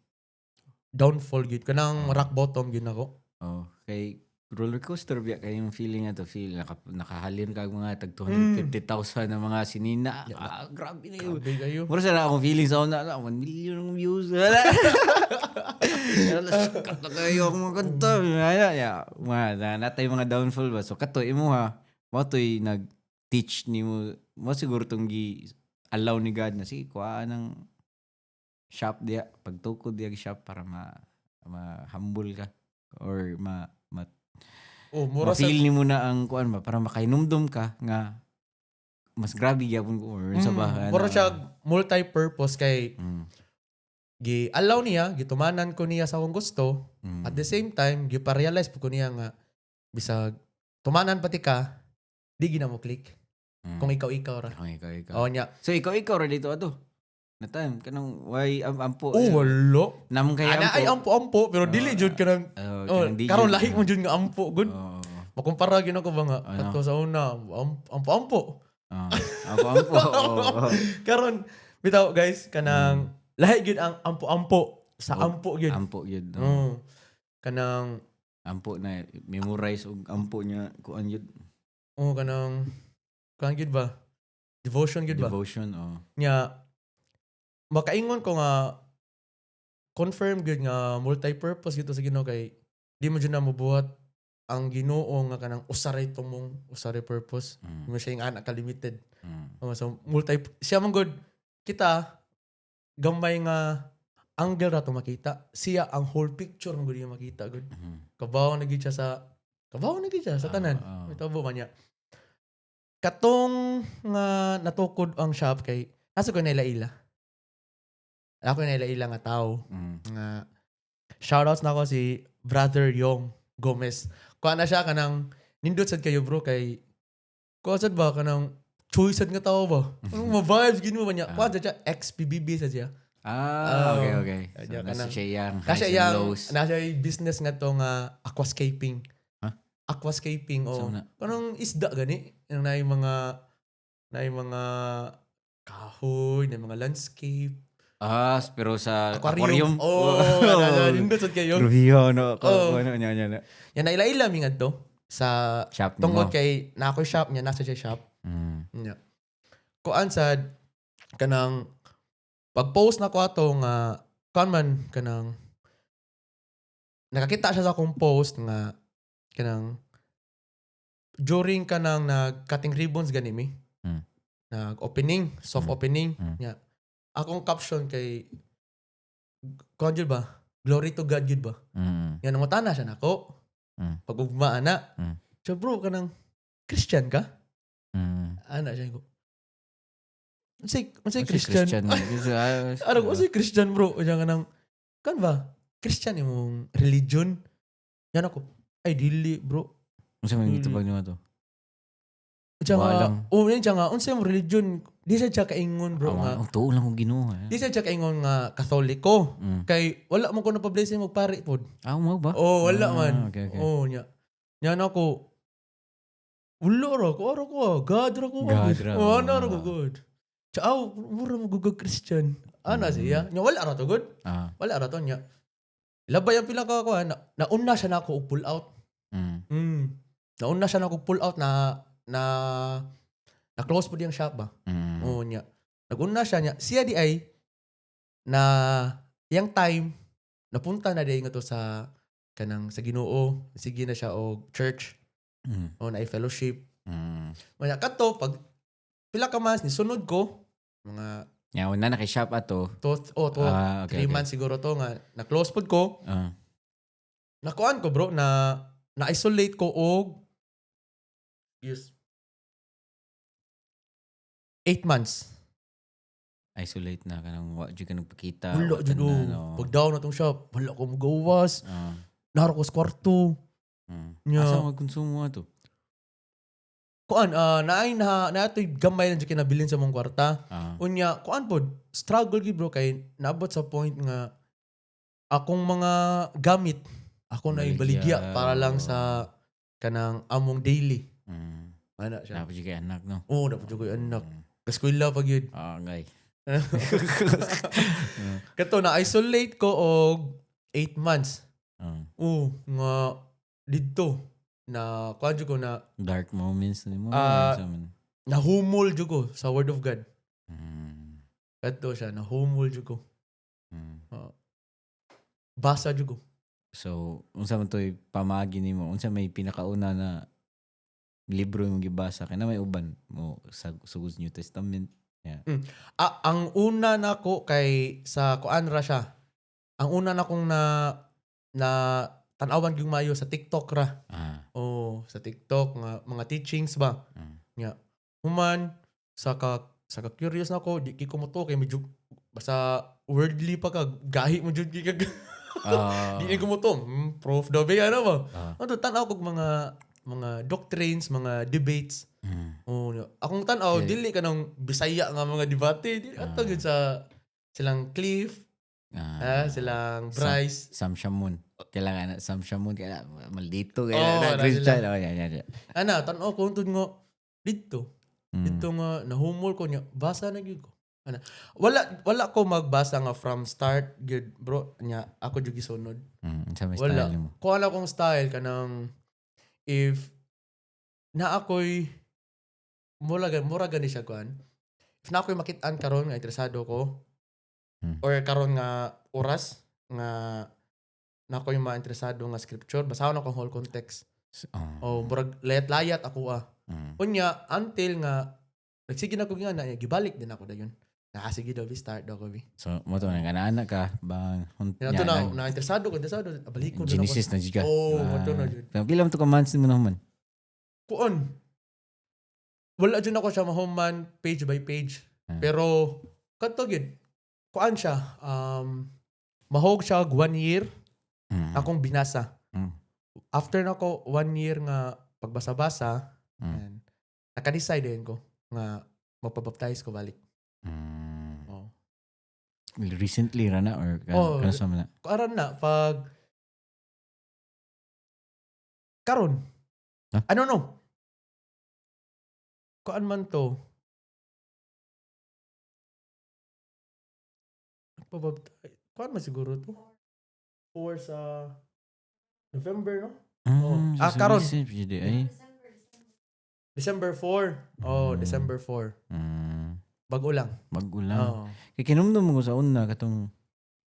downfall gid, kanang rock bottom gid nako. Oh, kay roller coaster biya kay yung feeling ato, feel nakahalin ka og mga tag 250,000 na mga sinina. Ah, grabe na yun. Grabe kayo. Mura sa na akong feeling sa una, 1 million ang views. Wala. Wala, sikat na kayo akong mga kanta. Wala, ya. Mga, natay mga downfall ba. So, kato, imo ha, mo to'y nag-teach ni mo, mo siguro tong gi allow ni God na, sige, kuha ng shop diya, pagtukod diya shop para ma humble ka or ma Oh, mura sa ma-feel nimo na ang kuan ba, para makahinumdum ka nga mas grabe gyapon ko or sa ba. Mura siya multi-purpose kay gi allow niya, gitumanan ko niya sa akong gusto. At the same time, gi-realize po ko niya nga bisag tumanan pati ka, di gina mo click. Kung ikaw-ikaw ra. Kung ikaw ikaw. Oh nya. So ikaw ikaw ra dito ato. Na time kanang why am ampo. Oh, wala. Namong kay Ana ay ampo-ampo pero dili jud kanang Oh, oh, kanang di karon jud. lahi mo jud nga ampo gud. Makumpara gyud ako ba nga Ano? kato sa una ampo-ampo. Oh, ampo ampo. Oo. Karon bitaw, guys, kanang lahi gyud ang ampo-ampo sa Oh, ampo gyud. Ampo gyud, no. Oh. Kanang Ampo na memorize og ampo niya kuan gyud. Oh, kanang kuan gyud ba? Devotion gyud ba? Devotion, oh. Nya makaingon ko nga Confirm gyud nga multi-purpose gyud to sa Ginoo kay di mo jud na mobuhat ang Ginoo nga kanang usa ray tumong, usa ray purpose. Di mo siya yung anak ka limited. Oh, so multi siya man gud, kita gamay nga angle ra to makita. Siya ang whole picture man gud yung makita gud. Kabaw na gyud siya sa tanan. Mitabo man niya. Katong nga natukod ang shop kay nasa ko naila-ila. Ako naila-ila nga tao nga shoutouts na ako si Brother Yong Gomez. Kuha na siya kanang nindot sad kayo, bro, kay kuha sad ba kanang choice sad nga tao ba? Anong ma-vibes gin mo ba niya? Kuha sad siya ex-PBB sad siya. Ah, okay. So, Kanya nasa kanang- siya yung Nasa highs and iyang lows. Nasa iyang business nga to nga aquascaping. Huh? Aquascaping o Saan na? Kanang isda gani yung naay mga kahoy, naay mga landscape. Ah, pero sa Aquarium. aquarium. Oh, oh, nindot sad kayo. Grabe no. Oh. Ano nya nya nya. Yan naila-ila mi ngadto sa Shop nimo. Tungod kay na ako shop niya, nasa siya shop. Nya. Kuan sad kanang pag-post na ko ato nga kuan man kanang nakakita siya sa akong post nga kanang during kanang nag cutting ribbons gani mi. Nag-opening, soft opening nya. Akong caption kay kuan jud ba? "Glory to God" jud ba? Nga nangutana siya nako. Pag ugma ana. So bro, kanang Christian ka? Ana siya ko. Unsay Unsay Christian? Christian? Ano ko unsay Christian, bro? Unya nga nang kan ba? Christian imong religion? Yan ako. Ay dili, bro. Unsa man gitubag nimo to? Siya nga, Walang. Oh, yan siya nga, unsay imong religion? Di siya kaingon, bro, nga. Ang tuo lang kong Ginoo, eh. Di siya kaingon nga Katoliko. Kay wala mo ko na pa-blessing magpari pod. Ah, mo ba? Oh, wala Ah, man. okay. Oh, nya. Nya na ako. Wala ra ko, ara ko, ah. God ra ko, ah. God ra. Oh, ana ra ko, God. Ciao, mura mo gugag Christian. Ana siya. Nya wala ra to good. Wala ra to nya. Labay ang pila ka ko, ah. Nauna siya na ako og pull out. Nauna siya na ako pull out na na na close po diyang shop ba. Oo nya. Naguna siya niya. Siya di ay na yang time napunta na di nga to sa kanang sa Ginoo. Sige na siya og church o na fellowship. Maya kato pag pila ka months ni sunod ko mga Nya una na kay shop ato. To oh, to Ah, okay, 3 okay. months siguro to nga na close pod ko. Nakuan ko, bro, na na-isolate ko og yes 8 months. Isolate na kanang wa jud ka nagpakita. Wala wa jud tanan, oh. oh. Pag down na tong shop, wala ko magawas. Naro ko sa kwarto. Nya. Asa magkonsumo ato? Kuan, ah, naay na naatoy gamay lang jud kinabilin sa mong kwarta. Unya, kuan pod, struggle gyud, bro, kay naabot sa point nga akong mga gamit ako na ibaligya Baligya, para lang oo. sa kanang among daily. Ana siya. Dapat jud kay anak, no? Oh, dapat jud ko'y anak. Kaskwela pa gyud. Ah, ngay. Kato na isolate ko og 8 months. Oh, nga didto na kuan jud ko na Dark moments nimo. Ah. Unsa man? Nahumol jud ko sa word of God. Kadto siya, nahumol jud ko. Basa jud ko. So, unsa man to'y pamaagi nimo? Unsa may pinakauna na libro imong gibasa? Kay na may uban mo sa sugod New Testament. Ah, ang una nako kay sa kuan ra siya. Ang una na kong na na tan-awan gyud maayo sa TikTok ra. Oh, sa TikTok nga mga teachings ba. Nga human sa ka curious na ko, di ko mo to kay medyo basta worldly pa ka, gahi mo jud kay kag di ko mo to proof daw ba ano ba. Ano tan-aw kog mga doctrines, mga debates. Oh, akong tan-aw dili ka nang Bisaya nga mga debate, dili ato gyud sa silang Cliff, silang Bryce. Sam Shamoun. Kailangan na Sam Shamoun kaya maldito Oh, kaya na na Christian. Oh, yan, yan, yan. Ana, tan-aw ko hantod nga didto. Didto nga nahumol ko niya, basa na gyud ko. Ana, wala wala ko magbasa nga from start gyud, bro, nya ako jud gisunod. Unsa may Wala. style nimo? Kuha na akong style kanang if na ako'y mura gani siya kuan. If na ako'y makit-an karon nga interesado ko or karon nga oras nga na ako yung ma-interesado nga scripture, basahon ako ang whole context. Oh. O murag layat-layat ako ah. Unya until nga nagsige na ko nga na gibalik din ako dayon. Ah, sige daw, bi, start daw ko, bi. So, mo to nang anak ka bang Ya, to na na interesado ko, interesado, balik ko. Genesis na jud ka. Oh, mo to na jud. Ah. Pila man to ka months mo naman? Kuon. Wala jud ako siya mahuman page by page. Pero kadto gyud. Kuan siya, mahog siya og one year akong binasa. After nako one year nga pagbasa-basa, and naka-decide din ko nga mapabaptize ko balik. Oh. Recently ra na or Oh, kanus man na? Karon na pag karon. Huh? Ano no? Kuan man to? Nagpabaptize. Kuan man siguro to. For sa November, no? Oh. Ah, So karon. recent jud eh, ay. December 4. Oh, December 4. Bago lang. Bago lang. Oh. Kay kinumdum ko sa una katong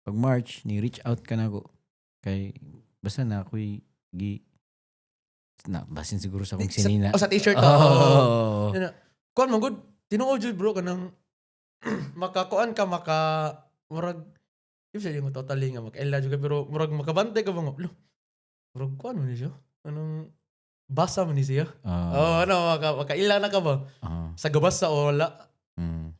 pag March ni reach out ka nako kay basta na ako'y gi na basin siguro sa akong sinina. Oh, sa T-shirt. Oh. Oh. Yun na. Kuan man gud, tinuod jud, bro, kanang makakuan ka, maka murag if siya yung totally nga makaila jud ka, pero murag makabantay ka ba nga, "Lo, murag kuan man ni siya. Anong basa man ni siya?" Oh. Oh, ano makaila na ka ba? Oh. Sa gabas sa o wala.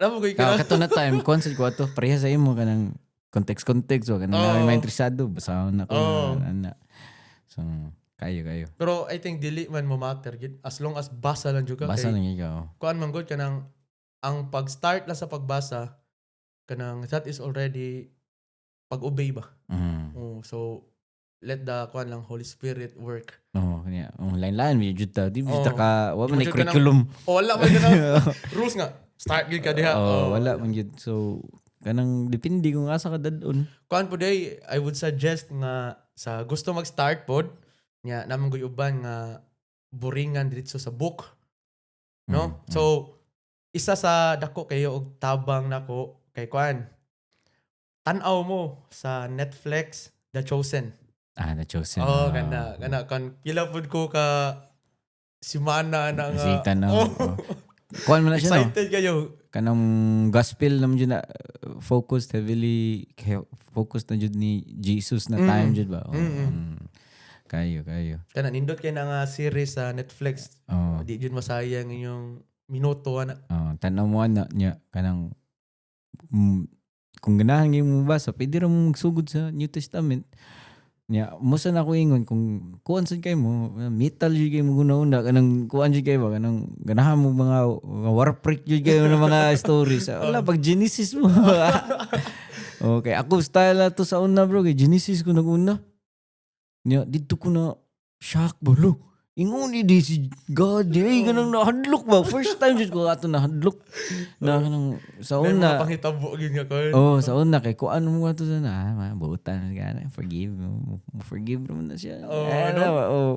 Alam mo ko Ka ka. kato na time concert ko ato pareha sa imo kanang context context wa kanang oh. May interesado basahon na ko na, ana. So kayo kayo. Pero I think dili man mo matter gid as long as basa lang jud ka Basa kay lang ikaw. Kuan man gud kanang ang pag-start lang sa pagbasa kanang that is already pag-obey ba. Oh, so let the kuan lang, Holy Spirit work. Oh, kanya. Oh, lain-lain mi jud ta. Di jud ta Oh. ka wa man Di ni mo jud ka na- curriculum. Oh, wala man ka na rules nga. Start gyud ka diha. Oh, Oh, wala man jud. So kanang depende kung asa ka dadon. Kuan po day, I would suggest nga sa gusto mag-start pod nya naman goy uban nga boringan diretso sa book. No? So isa sa dako kayo og tabang nako kay kuan. Tan-aw mo sa Netflix, The Chosen. Ah, The Chosen. Oh, Ah. kana kana kan pila pud ko ka simana na nga. Sige, tanaw. Oh. Oh. Kuan man na siya, no? Excited kayo. Kanang gospel naman jud na focused heavily focused na jud ni Jesus na time jud ba? Oh. Kayo, kayo. Kana nindot kay na nga series sa Netflix. Oh. Di jud masayang inyong minuto ana. Oh, tan-aw mo ana niya kanang kung ganahan gyud mo basa, pwede ra mo magsugod sa New Testament. Nya, mo sa na ako ingon kung kuan sad kay mo, metal jud kay mo guna-una kanang kuan jud kay ba kanang ganahan mo mga war freak jud kayo ng mga stories. Wala pag Genesis mo. Okay, ako style na to sa una, bro, kay Genesis ko naguna. Nya didto ko na shock ba lo. Ingon ni di si God, eh, ganang nahadlok ba? First time jud ko ato nahadlok. Na kanang sa May una. mga panghitabo gyud nga kuan. Oh, sa una kay kuan mo ato sa na, ah, mga buutan ka na, forgive, mo forgive mo na siya. Oh, Eh, ano? na, oh.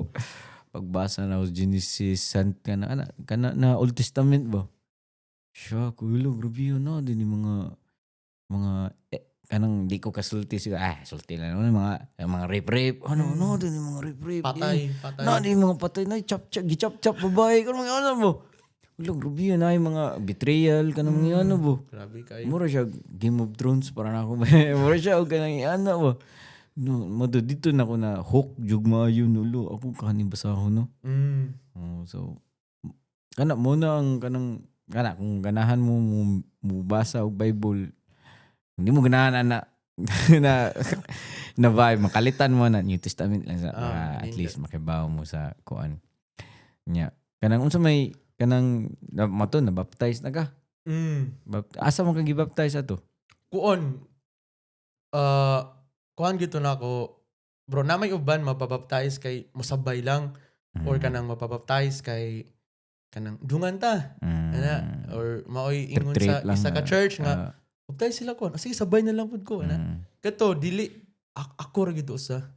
Pagbasa na sa Genesis, sant ka na, kana, kana na Old Testament ba? Siya, kulo, grabe yun na, din yung mga, eh, kanang di ko kasulti siguro, ah, sulti lang naman, mga rape-rape, ano, no, din yung mga rape-rape. Patay, eh. patay. Na, di yung mga patay na, chop, chop, gichop, chop, babae, kanang mga ano mo. Ulo, grabe yun na, yung mga betrayal, kanang mga ano bo. Grabe kayo. Mura siya Game of Thrones para na ako. Mura siya og kanang ana ba. No, mado dito na ako na hook jug maayo nulo. Ako kaning basahon no. Oh, so kana mo na ang kanang kana kung ganahan mo mo, mo basa og Bible, hindi mo ganahan ana na na vibe, makalitan mo na New Testament lang sa Ah, para at nindot. least makibaw mo sa kuan nya kanang unsa may kanang na, mato na baptize na ka. Asa mo ka gibaptize ato? Kuon. Kuan gito na ako. Bro, na may uban mapabaptize kay musabay lang or kanang mapabaptize kay kanang dungan ta. Ana or maoy ingon Trip-trip sa lang isa ka na, church nga baptize sila kon. Ah, sige, sabay na lang pud ko ana. Kato dili ako ra gid usa.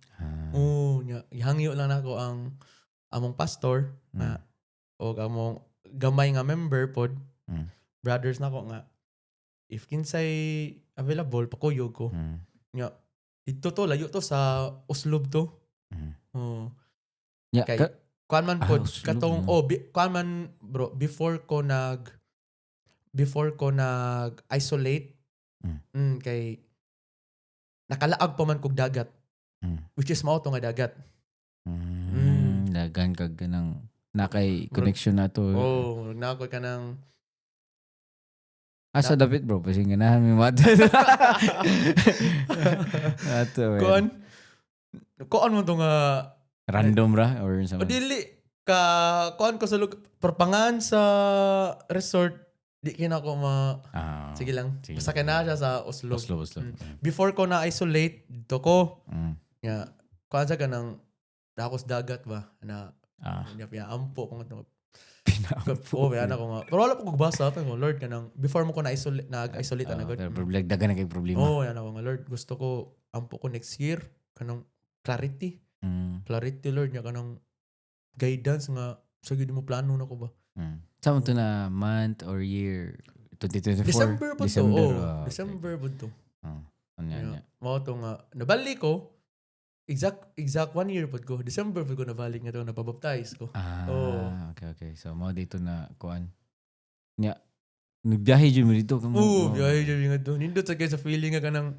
Oh, nya gihangyo lang nako ang among pastor nga og among gamay nga member pod. Brothers nako nga if kinsay available pakuyog ko. Nya Dito to, layo to sa Oslob to. Oh. Yeah, Kay kuan man Ah, pod Oslob, katong no? oh kuan man, bro, before ko nag isolate kay nakalaag pa man kog dagat which is mao to nga dagat. Dagan kag kanang nakay connection na to. Oh, murag na ako kanang Asa dapit, bro? Kasi ganahan mi mata. Ato, man. Kuan kuan mo to nga. Random ra or sa O dili ka kuan ko sa perpangan sa resort, di kina ko ma sige lang. Sige. Basta kay na siya sa Oslo. Oslo, Oslo. Before ko na isolate dito ko nga kuan sa kanang dakos dagat ba na nya ampo ko nga. Pinaampo. Oh, ana ko nga. Pero wala pa ko basa ko, Lord, kanang before mo ko na isolate, nag-isolate ana Ah, gud. pero problema, dagan na kay problema. Oh, ana ko nga, Lord, gusto ko, ampo ko next year kanang clarity. Clarity, Lord, nya kanang guidance nga sa gid mo plano na ko ba. Sa mo to na month or year? 2024? December po to. December, Oh, ah, okay. December po to. Ah, ano yan, Yeah. yan. Mao to nga nabalik ko exact exact one year pod ko. December pod ko nabalik nga to, napabaptize ko. Ah, Oh. okay. So, mao dito na kuan. Nya, nagbiyahe jud mo dito kamo. Oo, biyahe jud nga to. Nindot sa kay sa feeling nga kanang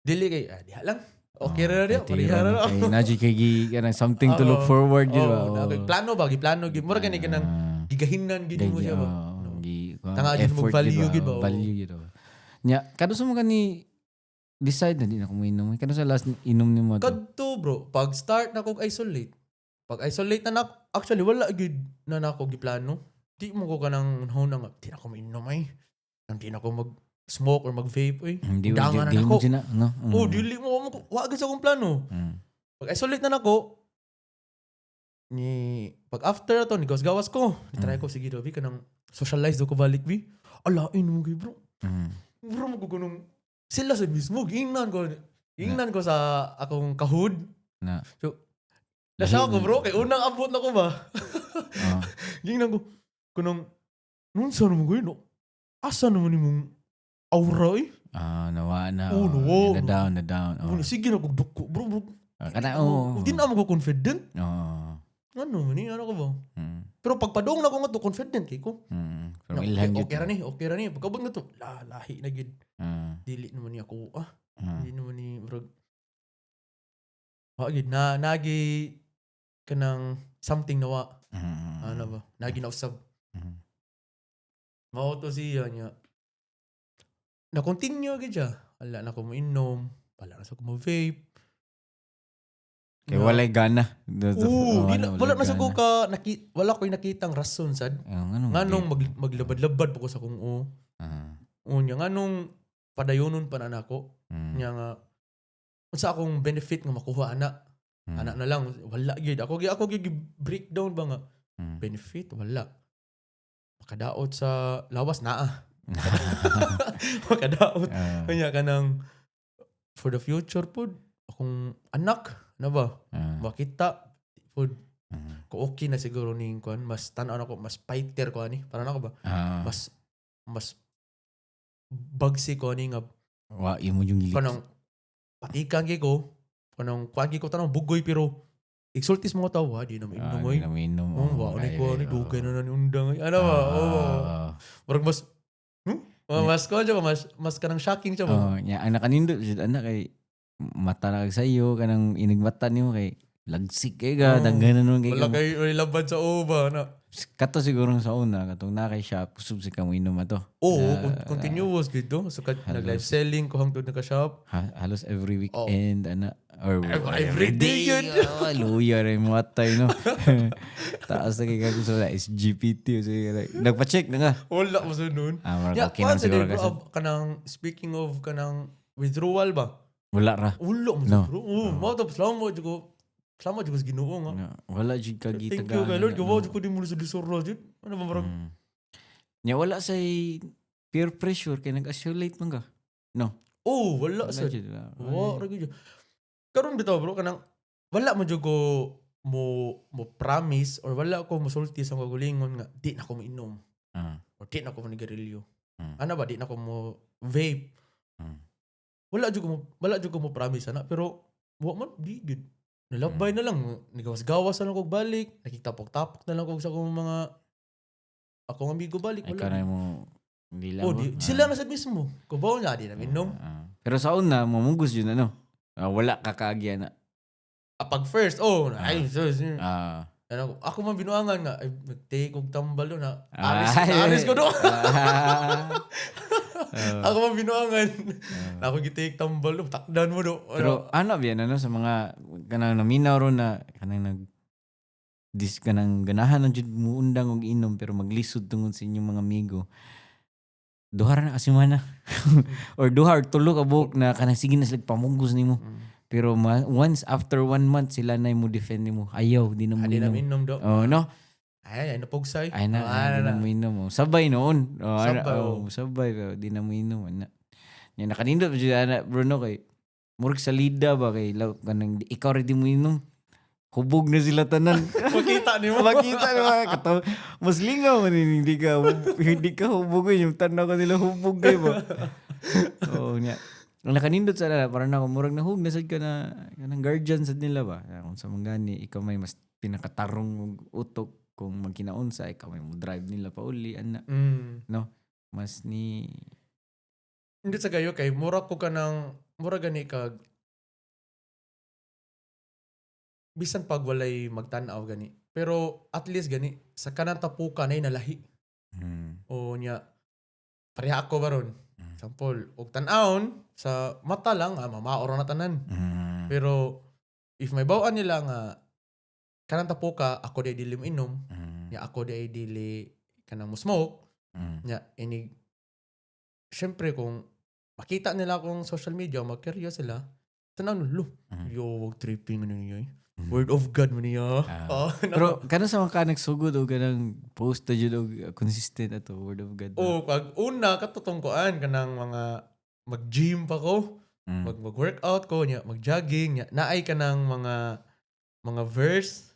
dili kay ah, diha lang. Okay ra diha, pareha ra. Kay na jud kay gi kanang something to look Oo. forward jud ba. Oh, na plano ba, giplano gid. Mura gani kanang gigahinan gid mo siya ba. Oh, gi kuan, Tanga jud mo effort value ba, gid ba, oh, oo. value gid ba. Nya, kadto mo kani decide na di na ko moinom? Kadto sa last inom nimo to? Kadto, bro, pag start na kog isolate. Pag isolate na nako, actually wala gid na nako giplano. Di mo ko kanang na nga di na ko mainom ay. Nang di na ko mag smoke or mag vape oy. Hindi Undangan na di mo nako. dyan na, no? Oh, dili mo mo wa gid sa akong plano. Pag isolate na nako ni pag after ato ni gawas ko. Ni try ko, sige daw bi, kanang socialize daw ko balik bi. Alain mo kay, bro. Bro, mo ko kunong sila sa mismo gingnan ko sa akong kahud. Na. So, nasa ako, bro, kay unang abot na ko ba. Gingnan ko kunong nun sa naman ko no. Asa naman imong aura eh? Ah, nawa na. Oo, nawa. Na down, na down. Oh. Oh. Sige na kog duko, bro, bro. Ah, kana oo. Di na mo ko confident. Oo. Ano man ni, ano ko ba? Pero pagpadong na ko nga to, confident kay ko. Pero Na, ilhan okay, jud. okay ra ni. Pagkabot nga to, la, lahi na gid. Dili naman ni ako ah. Hindi naman ni murag wa gid na nagi kanang something nawa. Ano ba? Nagi na usab. Mao to siya niya. Na continue gid siya. Wala na ko mo inom, wala na sa ko mo vape. Kay walay gana. Oo, oh, di na, ano, wala walay na sa ko gana. ka naki, wala ko'y nakitang rason sad. Ah, nganong Nganong maglabad-labad pa ko sa kong o. Unya nganong padayonon pa na nako. Nya nga unsa akong benefit nga makuha ana? Ana na lang wala gyud. Ako gyud breakdown ba nga benefit wala. Makadaot sa lawas naa. Makadaot. Kanya kanang for the future pud akong anak na ba makita pud ko okay na siguro ning kuan, mas tan-aw nako mas fighter ko ani para nako ba mas mas bagsi ko ani nga Wa imo yung gilit. Kanang patikan kay ko, kanang kuan kay ko tanang bugoy, pero igsultis mga tao, ha, di na mainom Ah, oy. di na mainom. Oh, wa ni ko ani dugay na na ni undang. Ano ba? Oh, murag mas Oh, mas ko siya ba? Mas mas kanang shocking siya ba? Oh, nya ang nakanindot jud ana kay mata na kag sayo kanang inigmata nimo kay lagsik kay ka, daghanan naman kay Wala ka. kay wala laban sa uba na. Kato siguro sa una katong na kay shop kusog si ka mo inom ato. Oo, continuous gid to. So kat nag live selling ko hangtod naka shop. Halos every weekend ana or Every day yun. Oh, luya rin mo atay no. Taas na kay kag sa SGPT sige like, nagpa-check na nga. Wala mo sa nun. Ah, murag Yeah, okay lang kuan sa siguro di, bro, kasi. kanang speaking of kanang withdrawal ba? Wala ra. Wala mo No. sa bro. Oh, mao to salamat jud ko. Salamat jud ko sa Ginoo nga. No, wala jud ka Thank you kay Lord. Gawa jud ko di mo sa disura jud. Ano ba murag? Nya wala say peer pressure kay nag-isolate man ka. No. Oh, wala Wala sa. jud. Wala. Wa ra gyud. Karon bitaw, bro, kanang wala mo jud ko mo mo promise or wala ko mosulti sa kagalingon nga di na ko moinom or di na ko manigarilyo. Ano ba, di na ko mo vape. Wala jud ko mo promise ana, pero wa man di gud. Nalabay na lang, nigawas-gawas na lang kog balik, nakitapok-tapok na lang kog sa akong mga akong amigo balik, Ay wala. Kanay mo hindi lang Oh, mo. di, sila na sad mismo. Kubaw na di na minom. Ah. Pero sa una, mamugos yun ano. Ah, wala ka kaagya na. Ah, pag first, oh, ay, so, so, ano, ako man binuangan nga, ay, nag-take og tambal do na. Aris, aris ko do. Ako man binuangan. Na ako gi-take tambal do, takdan mo do. Pero ano ba yan, ano, sa mga kanang naminaw ron na kanang nag dis kanang ganahan na jud mo undang og inom pero maglisod tungod sa inyong mga amigo. Duha ra na ka semana or duha or tulo ka buok na kanang sige na sila pamugos nimo. Pero once after one month, sila na mo defend nimo. Ayaw, di na mo Adi na inom. minom do. Oh, no? Ay, ay, napugsay. Ay na, Oh, ay, di ana na na. mo inom. Oh. Sabay noon. Oh, ana, Sabay, oh, sabay pero di na mo inom ana. Nya nakanindot pa jud ana, Bruno, kay murag salida ba kay kanang ikaw ra di mo inom. Hubog na sila tanan. Makita nimo. Makita na mga kataw. Mas lingaw man yun, hindi ka hubog yun. Yung tanaw ko nila hubog kayo ba. Oo niya. Ang nakanindot sa nila, parang ako, murag nahug na sad ka na, kanang guardian sad nila ba. Kung sa manggani, ikaw may mas pinakatarong og utok kung magkinaunsa, ikaw may mo drive nila pa uli, ana. No? Mas ni Hindi sa kayo kay mura ko ka ng mura gani kag bisan pag walay magtan-aw gani. Pero at least gani sa kanang tapukan ay nalahi. O nya pareha ako baron. Example, og tan-awon sa mata lang, ah, mamao ra na tanan. Pero if may bawaan nila nga kanang tapuka ako di dili inom, nya ako di dili kanang mo smoke, nya inig syempre kung makita nila akong social media, mag-curious sila. Tanaw lo, yo, wag tripping ano niyo eh. Word of God man niya. Ah. Oh, Pero kana sa mga ka nagsugod og kanang post na jud og consistent ato Word of God na? Oh, pag una katutong kuan kanang mga mag-gym pa ko, mag-workout ko nya, mag-jogging nya, naay kanang mga verse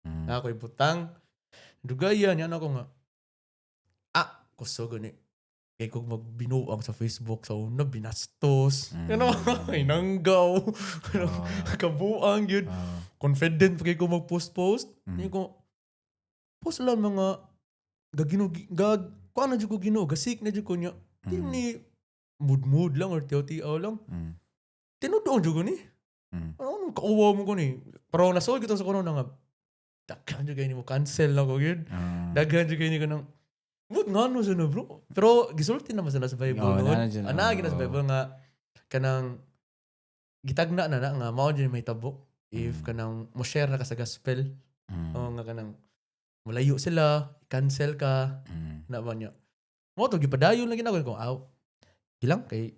na ako ibutang. Dugayan yan ako nga. Ah, kusog gani. Kay kung magbinuang sa Facebook sa una, binastos. Ano, inanggaw. Kabuang yun. Confident pa kay ko mag-post-post. Hindi ko, post lang mga gagino, gag, kuan na jud ko Ginoo, gasik na jud ko niya. Di ni mood-mood lang or tiyaw-tiyaw lang. Tinudoon jud ko ni. Ano, ano, kauwaw mo ko ni. Pero nasold ko to sa kuno na nga, daghan jud kay ni mo cancel na ko gyud. Daghan jud kay ni ko nang, But nga no sa bro. Pero gisulti naman sila sa Bible Oo, noon. naa na dyan, Ana oo. gina sa Bible nga kanang gitagna na na nga mao jud may tabo if kanang mo share na ka sa gospel. O nga kanang mulayo sila, cancel ka, na ba niya. Mo to gipadayon lagi na ko kung aw. Gilang kay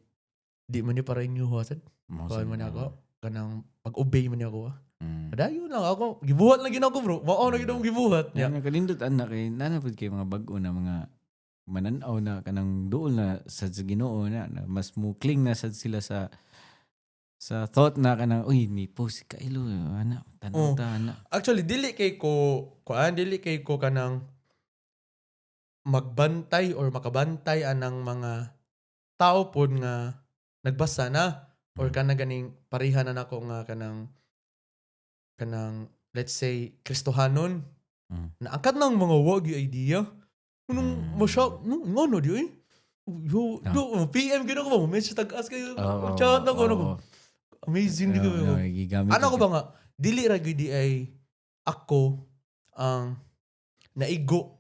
di man ni para inyo sad. Mao Kuan sad, man oo. ako kanang pag-obey man niya ako. Ah. Padayon lang ako. Gibuhat lang gid ako, bro. Mao na gid akong gibuhat niya. Yan, kanindot ana kay nana pud kay mga bag-o na mga mananaw na kanang duol na sa Ginoo na mas mo cling na sad sila sa thought na kanang, uy, ni post si Kailo ana, tan-aw ta ana. Actually, dili kay ko kuan, dili kay ko kanang magbantay or makabantay anang mga tao pod nga nagbasa na or kana ganing pareha na nako nga kanang let's say Kristohanon na angkat ng mga wagi idea nung masya no ngono di eh yo do PM gid ako ba message tag-as kayo chat na ko ano ko amazing di ko. Oo, no, gigamit Ano ko ka. ba nga dili ra gyud di ay ako ang naigo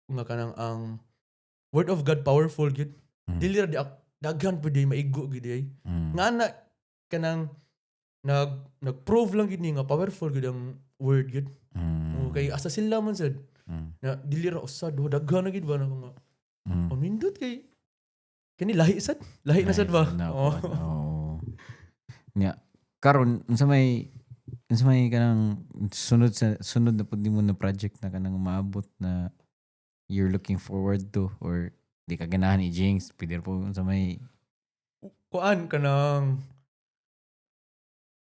nga kanang ang word of God powerful gyud. Dili ra di daghan pud di maigo gyud ay. Nga na kanang nag nag-prove lang gyud ni nga powerful gyud ang word gyud. Okay, asa sila man sad na dili ra usa duha, daghan na gyud ba na ko nga. Oh, nindot kay kani lahi sad. Lahi na sad ba? Na, Oh. oo. Nya karon unsa may kanang sunod sa sunod na pud nimo na project na kanang maabot na you're looking forward to or di ka ganahan i-jinx, pwede po unsa may? Kuan kanang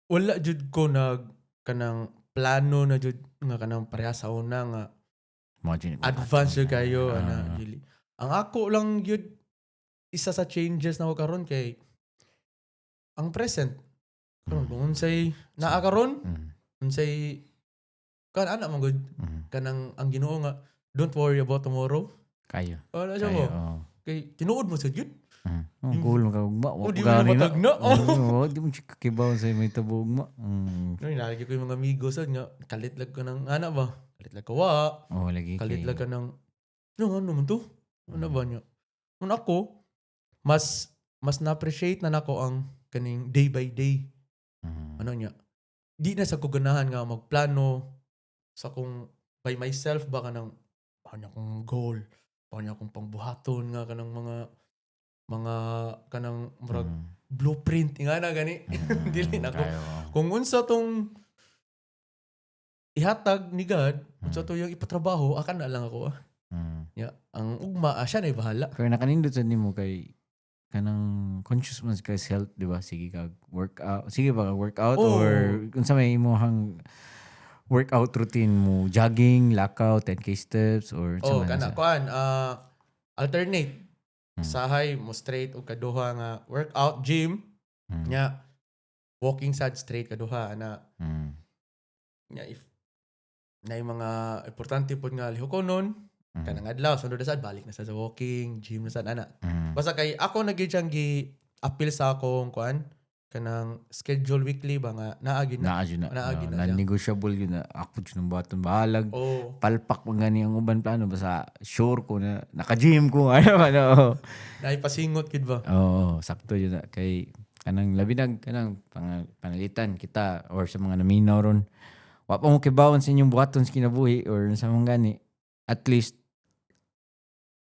wala jud ko nag kanang plano na jud nga kanang pareha sa una nga Mo jud advance jud kayo ana dili. Ang ako lang gyud isa sa changes na ko karon kay Ang present. Kung unsay naa karon, unsay kan ana man gud kanang ang Ginoo nga don't worry about tomorrow. Kayo. Wala siya Kayo. mo. Kay tinuod mo sa gyud. Oh, goal mo ka ugma. Oh, di mo na matag na. Oh, di mo siya kakibaw sa may tabo ugma. No, nalagi ko yung mga amigo sa nga kalit lag ko ng ana ba? Kalit lag ko wa. Oh, lagi Kalit kay. lag ka ng no, ano man to? Ano ba niya? Mun ako mas mas na-appreciate na nako ang kaning day by day. Ano niya? Di na sa ko ganahan nga magplano sa kung by myself ba kanang paano akong goal, paano akong pangbuhaton nga kanang mga kanang murag blueprint nga na gani. Dili na ko. Kayo, oh. Kung unsa tong ihatag ni God, unsa to yung ipatrabaho, akan na lang ako. Ah. Ya, ang ugma ah, siya na bahala. Pero nakanindot sa nimo kay kanang conscious man ka sa health, di ba? Sige ka workout, sige ba ka workout or unsa may imong workout routine mo, jogging, lakaw, 10K steps or unsa Oh, man kana sa- kuan alternate. Sahay mo straight og kaduha nga workout gym nya walking sad straight kaduha ana nya if na yung mga importante pod nga lihokonon kanang adlaw sunod na sad balik na sad sa walking gym na sad ana. Basta kay ako na gyud siyang gi appeal sa akong kuan kanang schedule weekly ba nga naa gyud na. Naa jud na. Naa gyud na siya. Non-negotiable yun na ako jud ng baton bahalag. Oh. Palpak man gani ang uban plano, basta sure ko na naka-gym ko ano ano. Naipasingot gyud ba. Oo, sakto yun na. Kay kanang labi nag kanang panalitan kita or sa mga naminaw ron. Wa pa mo kibawon sa inyong buhaton sa kinabuhi or sa mga gani. At least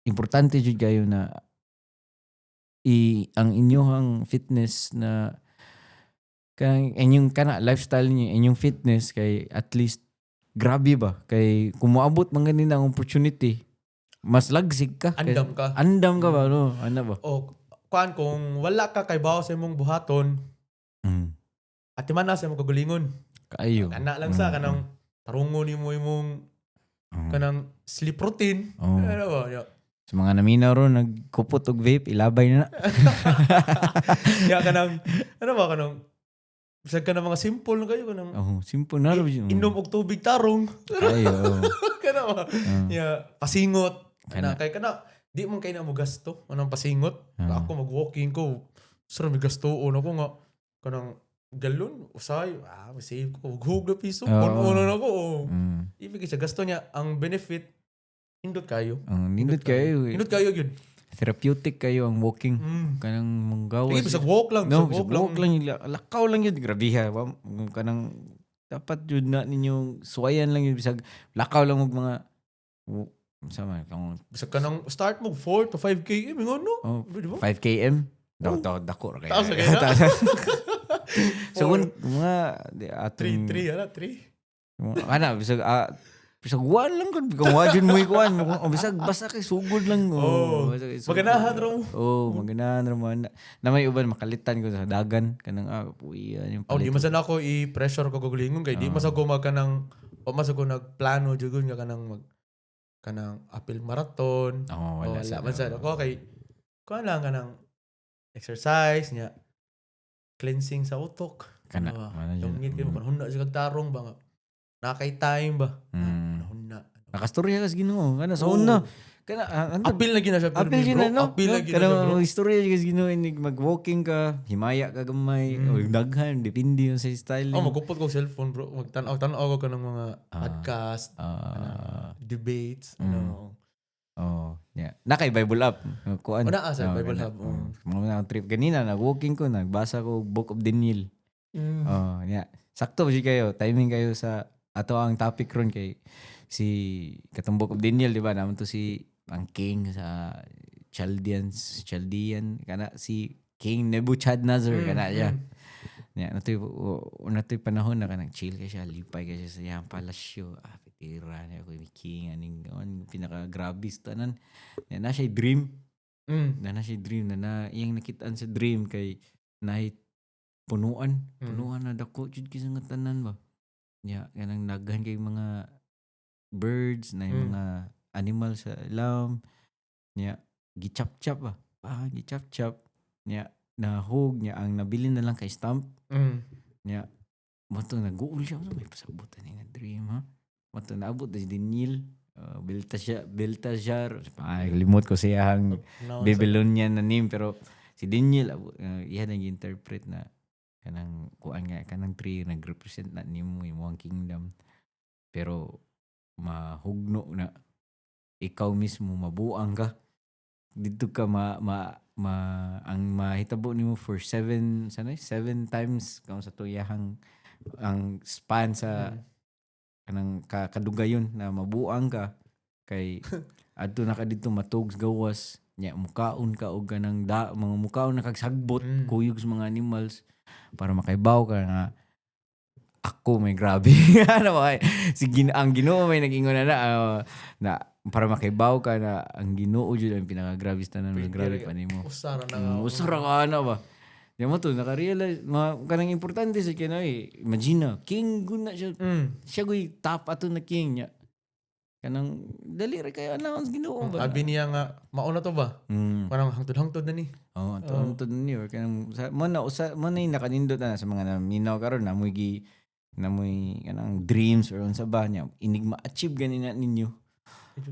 importante jud kayo na i ang inyong fitness na kanang inyong kana lifestyle niyo, inyong fitness, kay at least grabe ba kay kung moabot man gani na ang opportunity, mas lagsig ka. Andam ka. Andam ka ba, no? Ano ba? O kuan kung wala ka kay bawo sa imong buhaton, atiman na sa imong kagalingon. Kayo. Kana lang sa kanang tarungon nimo imong kanang sleep routine. Ano ba? Ya. Sa mga naminaw ron, nagkupot og vape, ilabay na. Ya kanang ano ba kanang bisag ka na mga simple na kayo kanang Oh, simple na ra yun. inom og tubig tarong. Kayo. Kana ba? Ya, pasingot. Kana. Kana kay kana di man kay na mo gasto anang pasingot. Ako mag-walking ko. Sir, may gastoon ako nga kanang galon usay save ko hug na piso puno na ako, oh. Ibig sa gasto niya ang benefit indot kayo. Ang nindot kayo. Indot kayo gyud. Therapeutic kayo ang walking. Kanang manggawas. Sige, bisag walk lang, No, bisag bisag walk lang yun. Lakaw lang yun. Grabe ha. Kanang dapat yun na ninyong suwayan lang yun. Bisag lakaw lang og mga sama kang Bisag kanang start mo 4 to 5 km ngono. Oh, Di ba? 5 km. Daw daw dako ra kayo. Taas ra kayo na. So kung mga di, atong 3 3 ana 3. Ana bisag bisag one lang kun kung wa jud mo ikuan o bisag basta kay sugod lang, Oh, basta kay sugod. Maganahan ra mo. Oh, maganahan ra mo ana. Na may uban makalitan ko sa dagan kanang puiyan yung Oh, di palit. man sad ako i-pressure ko gagalingon kay di man sad ko mag kanang o man sad ko nagplano jud nga kanang mag kanang apil marathon. Oh, Wala, wala, wala man sad ako kay kuan lang kanang exercise niya, cleansing sa utok. Kana, Ano ba? mana jud. Dungit kayo mm. Huna sa tarong ba nga. Nakay time ba? Huna. Nakastorya ka sa Ginoo kana sa Oo. una. Kana ano, Apil na gina siya Apil pirmi, yun bro. na, no? Apil na No? gina Kanang siya, bro. mga istorya ka sa Ginoo, inig mag-walking ka, himaya ka gamay, o daghan, depende yun sa style. Oh, magupot ko cellphone, bro. Magtan-aw tan-aw ko kanang mga podcast, debates, ano. Oh, yeah. Nakay Bible app. Kuan. Oh, naa sa Oh, Bible kana. Hub, oh. Oh. Mga na trip ganina nag-walking ko, nagbasa ko Book of Daniel. Oh, yeah. Sakto ba siya kayo? Timing kayo sa ato ang topic ron kay si katong Book of Daniel, di ba? Naman to si ang king sa Chaldeans, Chaldean, kana si King Nebuchadnezzar, kana siya. Yeah, natoy panahon na kanang chill kay siya, lipay kay siya sa iyang palasyo. Pitira niya ako yung king aning on pinaka grabe sa tanan. Yeah, na siya dream. Na siya dream na na iyang nakitaan sa dream kay naay punuan, punuan na dako jud kay sa nga tanan ba. Ya, kanang naghan kay mga birds na yung mga animal sa ilam. Nya, gichap-chap ba. Gichap-chap. Nya, nahug niya, ang nabilin na lang kay stump niya. Mao to nag-uol siya, may pasabot ani nga dream, ha. Mao to naabot si Daniel, Belteshazzar, Belteshazzar, ay, limot ko siyang No, Babylonian na name, pero si Daniel iya nag-interpret na kanang kuan nga kanang tree nag-represent na nimo, imong kingdom, pero mahugno na ikaw mismo, mabuang ka dito ka, ma, ma, ma ang mahitabo nimo for seven sanay seven times kung sa tuyahang ang span sa kanang kadugayon na mabuang ka kay adto na ka dito matug sa gawas nya, mukaon ka og kanang da, mga mukaon na kag sagbot, kuyog sa mga animals, para makaibaw ka nga ako may grabe, ano ba, si ang Ginoo may nag-ingon na na, na para makaibaw ka na ang Ginoo jud ang pinakagrabe sa tanan, mas grabe pa nimo. Usara na. Usara ka na ba? Di mo to naka-realize ma kanang importante sa kinabuhi. Imagine na, king gud na siya. Siya guy top ato na king niya. Kanang dali ra kayo announce Ginoo ba? Abi niya nga mauna to ba? Parang hangtod-hangtod na ni. Oh, ato oh. Niyo kanang sa, mo na usa mo na yung nakanindot na sa mga naminaw karon na moy gi na moy kanang dreams or unsa ba niya inig ma-achieve gani na ninyo.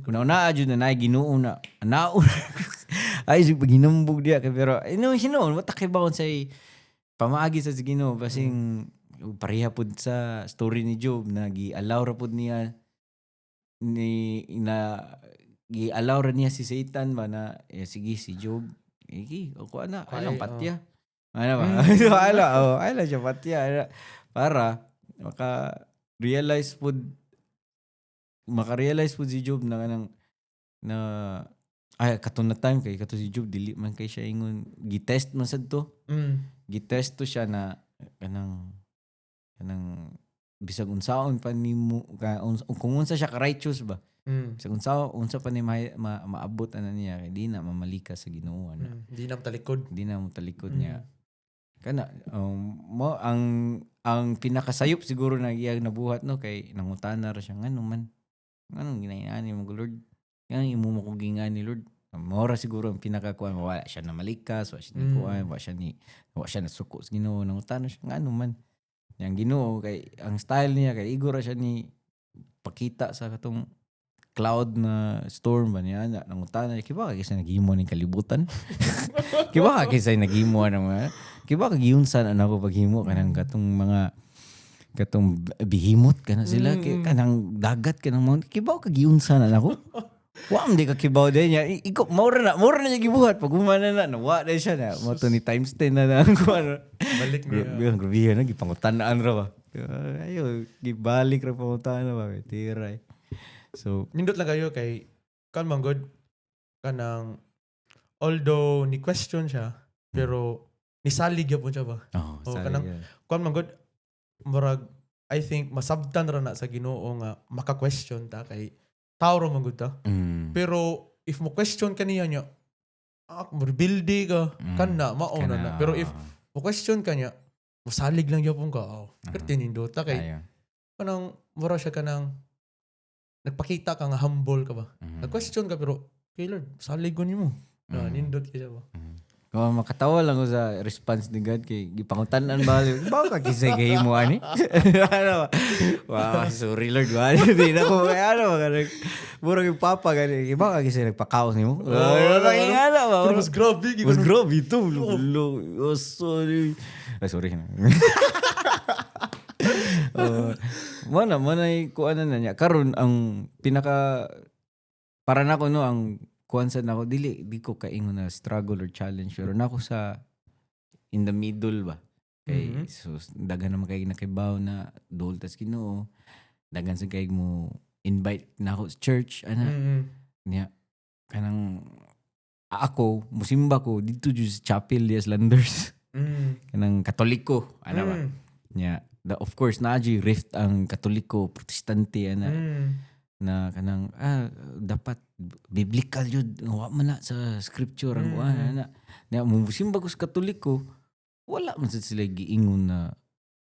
Una una jud na naay Ginoo na nao ay sig paginambog diya kay, pero no hinuon wa ta kay baon say pamaagi sa Ginoo, basing pareha pud sa story ni Job na gi-allow ra pud niya ni na gi-allow ra niya si Satan ba na eh, sige, si Job iki o kuha na ay lang Ay, patya, ano ba, ala, oh, ay lang siya patya. Ano, para maka-realize pud si Job na kanang na ay kato na time kay kato si Job dili man kay siya ingon, gi-test man sad to, gitest to siya na kanang kanang bisag unsaon pa nimo ka kung unsa siya ka righteous ba, bisag unsa pa ni maabot ana niya kay di na mamalika sa Ginoo ana. Di na talikod. Di na mo talikod niya kana mo ang pinakasayop siguro na iyang nabuhat, no, kay nangutana ra siya, ngano man, nganong ginaingani mo ko, Lord, nganong imo mo ko gingani, Lord? Mao ra siguro ang pinakakuan, wala siya na malikas, wa siya ni kuan, wa siya nasuko sa Ginoo. Nangutana siya ngano man yang Ginoo kay ang style niya kay igo ra siya ni pakita sa katong cloud na storm ba niya na nangutana niya, "Kibaw ka kinsa naghimo ning kalibutan? Kibaw ka kinsa naghimo ng mga, kibaw ka giunsa na nako paghimo kanang katong mga katong behemoth kana sila, kanang dagat, kanang mount, kibaw ka giunsa na nako? Wa man di ka kibaw din niya." Iko mao ra na niya gibuhat pag humana na nawa na siya na mo to ni times 10 na na ang kuan. Balik niya. Grabe, grabe na gipangutan-an ra ba. Ayo, gibalik ra pangutan ba, tira eh. So, Nindot lang kayo kay kan man good kanang although ni question siya pero nisalig gyapon siya ba. Oh, Oh, sorry, kanang- Kuan man good, murag I think masabtan ra na sa Ginoo nga maka-question ta kay tao ra man gud ta. Pero if mo question ka niya niya, ah, mo rebelde ka, kana mao na na. Pero if mo question ka niya, mosalig lang gyapon ka. Oh, pero tinindot ta kay Ayo. Kanang mura siya kanang nagpakita ka nga humble ka ba. Nag-question ka pero kay Lord, salig ko nimo. Ah, nindot kay siya ba. Kung makatawa lang ko sa response ni God kay gipangutan-an ba, ba ka kisay kay mo ani, ano ba? Wow, sorry Lord ba, di na ko kaya ano ba kanang murag yung papa gani, ba ka kisay nagpakaos nimo, oh, ano ba? Pero mas grabe mas grabe ito. Lo, oh, sorry. Ay, sorry. Mo na kuan na niya. Karon ang pinaka para nako, no, ang kuan sa nako, dili di ko kaingon na struggle or challenge, pero nako sa in the middle ba. Kay so daghan naman kay nakibaw na duol tas Ginoo. Daghan sa kay mo invite nako sa church ana niya kanang ako musimba ko dito jud sa chapel diya sa Landers, kanang Katoliko ana ba niya of course naa jud rift ang Katoliko, Protestante ana, na kanang dapat biblical jud, wa man na sa scripture ang kuan ana niya. Musimba ko sa Katoliko, wala man sad sila giingon na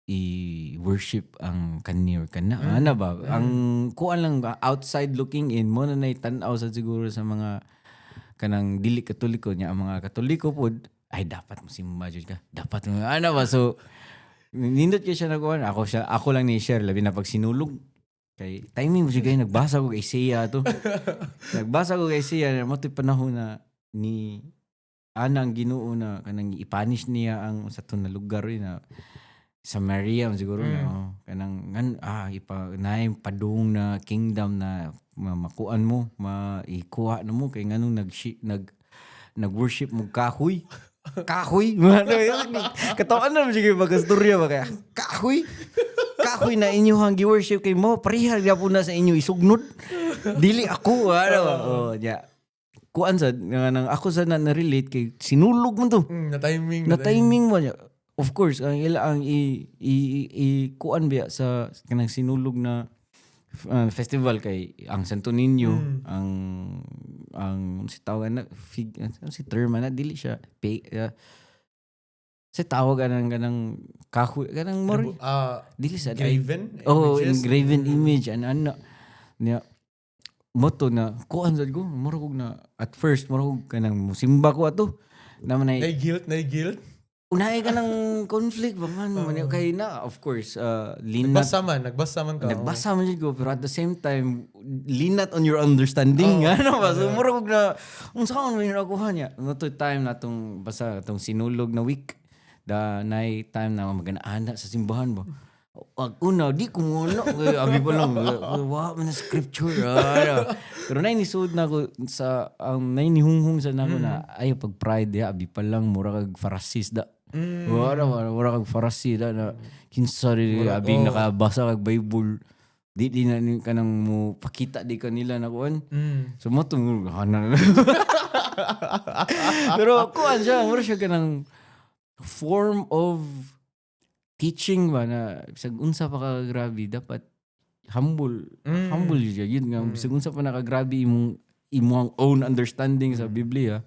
i-worship ang kani or kana, ana ba. Ang kuan lang ba, outside looking in mo na nay tan-aw sa siguro sa mga kanang dili Katoliko niya, ang mga Katoliko pod Ay, dapat mo simba jud ka. Dapat mo ano ba. So nindot kay siya nagkuhan. Ako siya, ako lang ni share, labi na pag Sinulog. Kay timing mo siya kay nagbasa ko kay Isaiah to. Nagbasa ko kay Isaiah mao to'y panahon na ni ana ang Ginoo na kanang ipunish niya ang sa to na lugar eh, na Samaria man siguro na, oh, kanang ngan ipa naay padung na kingdom na makuan mo, maikuha na mo kay nganong nag nag-worship mo kahoy. Kahoy. Katawan na sige magastorya ba kaya kahoy. Kahoy na inyo ang gi-worship kay mo pareha gyapon na sa inyo isugnod. Dili ako ano. Oh, ya. Kuan sa nga nang ako sa na na-relate kay Sinulog man to. Na timing. Na timing mo niya. Of course, ang ila ang i kuan biya sa kanang Sinulog na festival kay ang Santo Niño, ang si tawag na fig, ano si term na dili siya pay, si tawag anang kanang kahoy kanang more dili sa graven oh, images. Engraven image and ano niya mo to na kuan sad ko, mura kog na at first mura kog kanang musimba ko ato naman ay Na guilt, na guilt. Unahay ka ng conflict ba man man kay na of course linat. Nagbasa man ka. Nagbasa man jud ko, pero at the same time linat on your understanding ano ba. So mura kog na unsa man man ako niya no to time na tong basta tong Sinulog na week da nay time na magana sa simbahan ba. Ag una di ko mo na kay abi pa lang wa man na scripture ah. Pero nay nisud na ko sa ang nay nihunghong sa nako na ay pag pride ya abi pa lang mura kag Pharisees da. Wala wala mura kag Pharisee da na kinsa rin abi nakabasa kag Bible di na ni kanang mo pakita di kanila na kuan. So mo to hana. Pero kuan siya, mura siya kanang form of teaching ba na bisag unsa pa ka grabe dapat humble. Humble yun yun nga bisag unsa pa nakagrabe imong imong own understanding sa Biblia,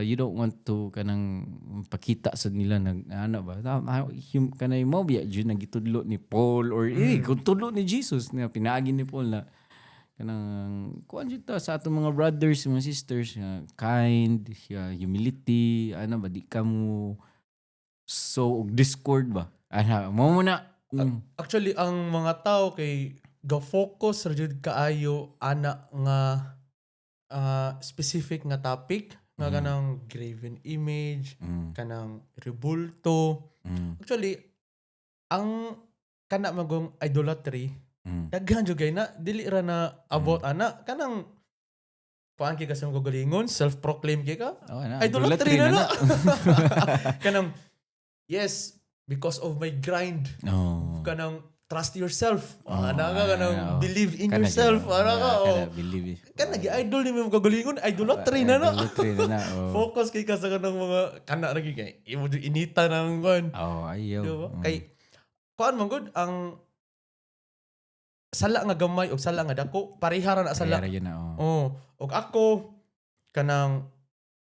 you don't want to kanang pakita sa nila nag ano ba kanay mo biya jud nagitudlo ni Paul or eh kung tudlo ni Jesus na pinaagi ni Paul na kanang kuan jud ta sa atong mga brothers, mga sisters nga kind, humility ano ba, di ka mo so og discord ba ana mo muna. Actually, ang mga tao kay ga-focus ra jud kaayo ana nga specific nga topic nga kanang graven image, kanang rebulto. Actually, ang kana magong idolatry, daghan jud kay na dili ra na about ana kanang kuan kay ka sa imong kaugalingon, self-proclaim kay ka. Oh, na, Idolatry na na. Kanang yes, because of my grind. Kanang trust yourself. Oh, Ana ka kanang oh. believe in Kana yourself. jud, Ana ka. kana Oh. believe it. Kana gi-idol ni mo kaugalingon, idolatry na na. Idolatry na na. Oh. Focus kay ka sa kanang mga kana ra gyud kay imo jud inita ng kuan. Oh, ayaw. Di ba? Kay kuan man gud ang sala nga gamay og sala nga dako, pareha ra na sala. Kaya ra yun na, oh. Oh, og ako kanang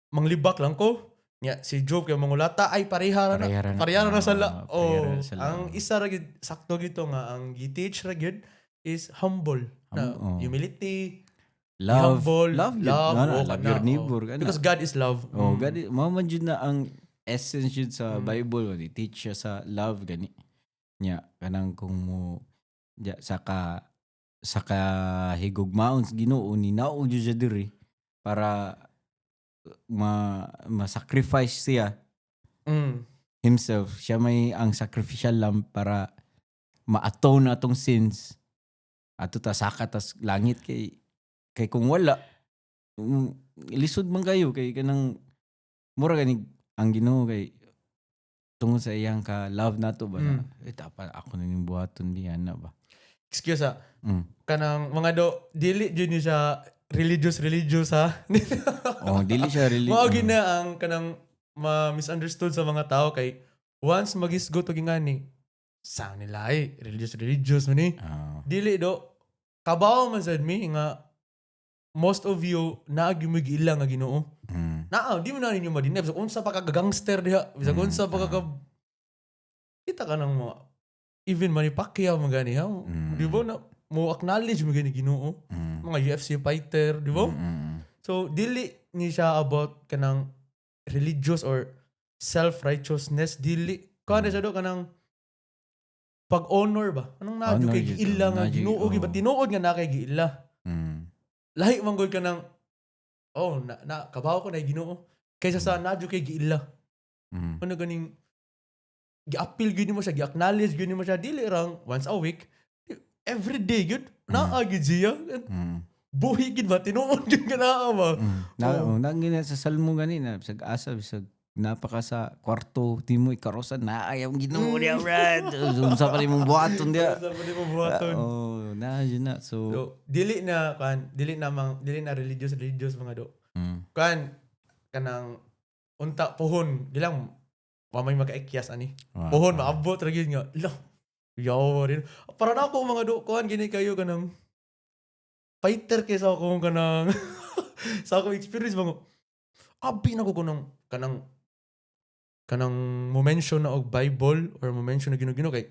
manglibak lang ko. Nya si Job kay mangulata ay pareha ra na. Pareha ra na. Pareha ra na sala. Ah, pareha ra Oh, na sala. ang isa ra gyud sakto gito nga ang gi-teach ra gyud is humble. Na Oh. humility, Love, humble, love, yun. love, No, oh, love kana, your oh. neighbor. Kana. Because God is love. Oh, God, mao man jud na ang essence jud sa Bible, di teach siya sa love gani. Nya kanang kung mo ya, sa ka higugmaon sa Ginoo ni nao jud siya diri para ma ma-sacrifice siya himself. Siya may ang sacrificial lamb para ma-atone atong sins. Ato ta saka tas langit kay kung wala lisod man kayo kay kanang mura gani ang Ginoo kay tungod sa iyang ka love nato ba na eh dapat ako na ning buhaton di ana ba. Excuse ah. Kanang mga do dili jud ni siya religious religious ha. Oh, dili siya really. Mao gyud na ang kanang ma-misunderstood sa mga tao kay once magisgot og ingani sang nila ay religious religious man ni. Dili do kabaw man sad mi nga most of you naa gyud mo'y giila nga Ginoo. Naa di mo na ninyo madinay bisag unsa pa ka gangster diha, bisag unsa pa ka kita ka ng mga even Manny Pacquiao man gani ha. Di ba na mo acknowledge mo gani Ginoo? Mga UFC fighter, di ba? Mm. So dili ni siya about kanang religious or self-righteousness, dili. Kuan siya do, kanang pag-honor ba? Anong naa Honor kay jud, giila oh, nga naa jud, Ginoo gyud ba, oh. tinuod nga naa kay giila. Lahi man gud ka ng, oh, na kabaw ko na Ginoo kaysa sa naa jud kay giila. Ano ganing gi-appeal gyud nimo siya, gi-acknowledge gyud nimo siya, dili rang once a week, every day gyud naa gyud siya. Buhi gyud ba, tinuod gyud ka naa ba. Na, oh, na, na sa salmo gani na bisag asa, bisag napaka sa kwarto di mo ikarosan na ayaw Ginoo niya, Brad. Unsa pa nimong buhaton diya? Sa pa nimo buhaton? Oh, na yun na. So, So, dili na kan, dili na mang dili na religious religious, mga do. Kan kanang unta pohon dilang wa may makaikyas ani. Pohon maabot ra gyud nga. Lah. Yawa rin. Para na ako, mga do, kuan gini kayo, kanang fighter kay sa akong kanang sa akong experience mga abi na ko kanang kanang kanang mo mention na og Bible or mo mention na Ginoo kay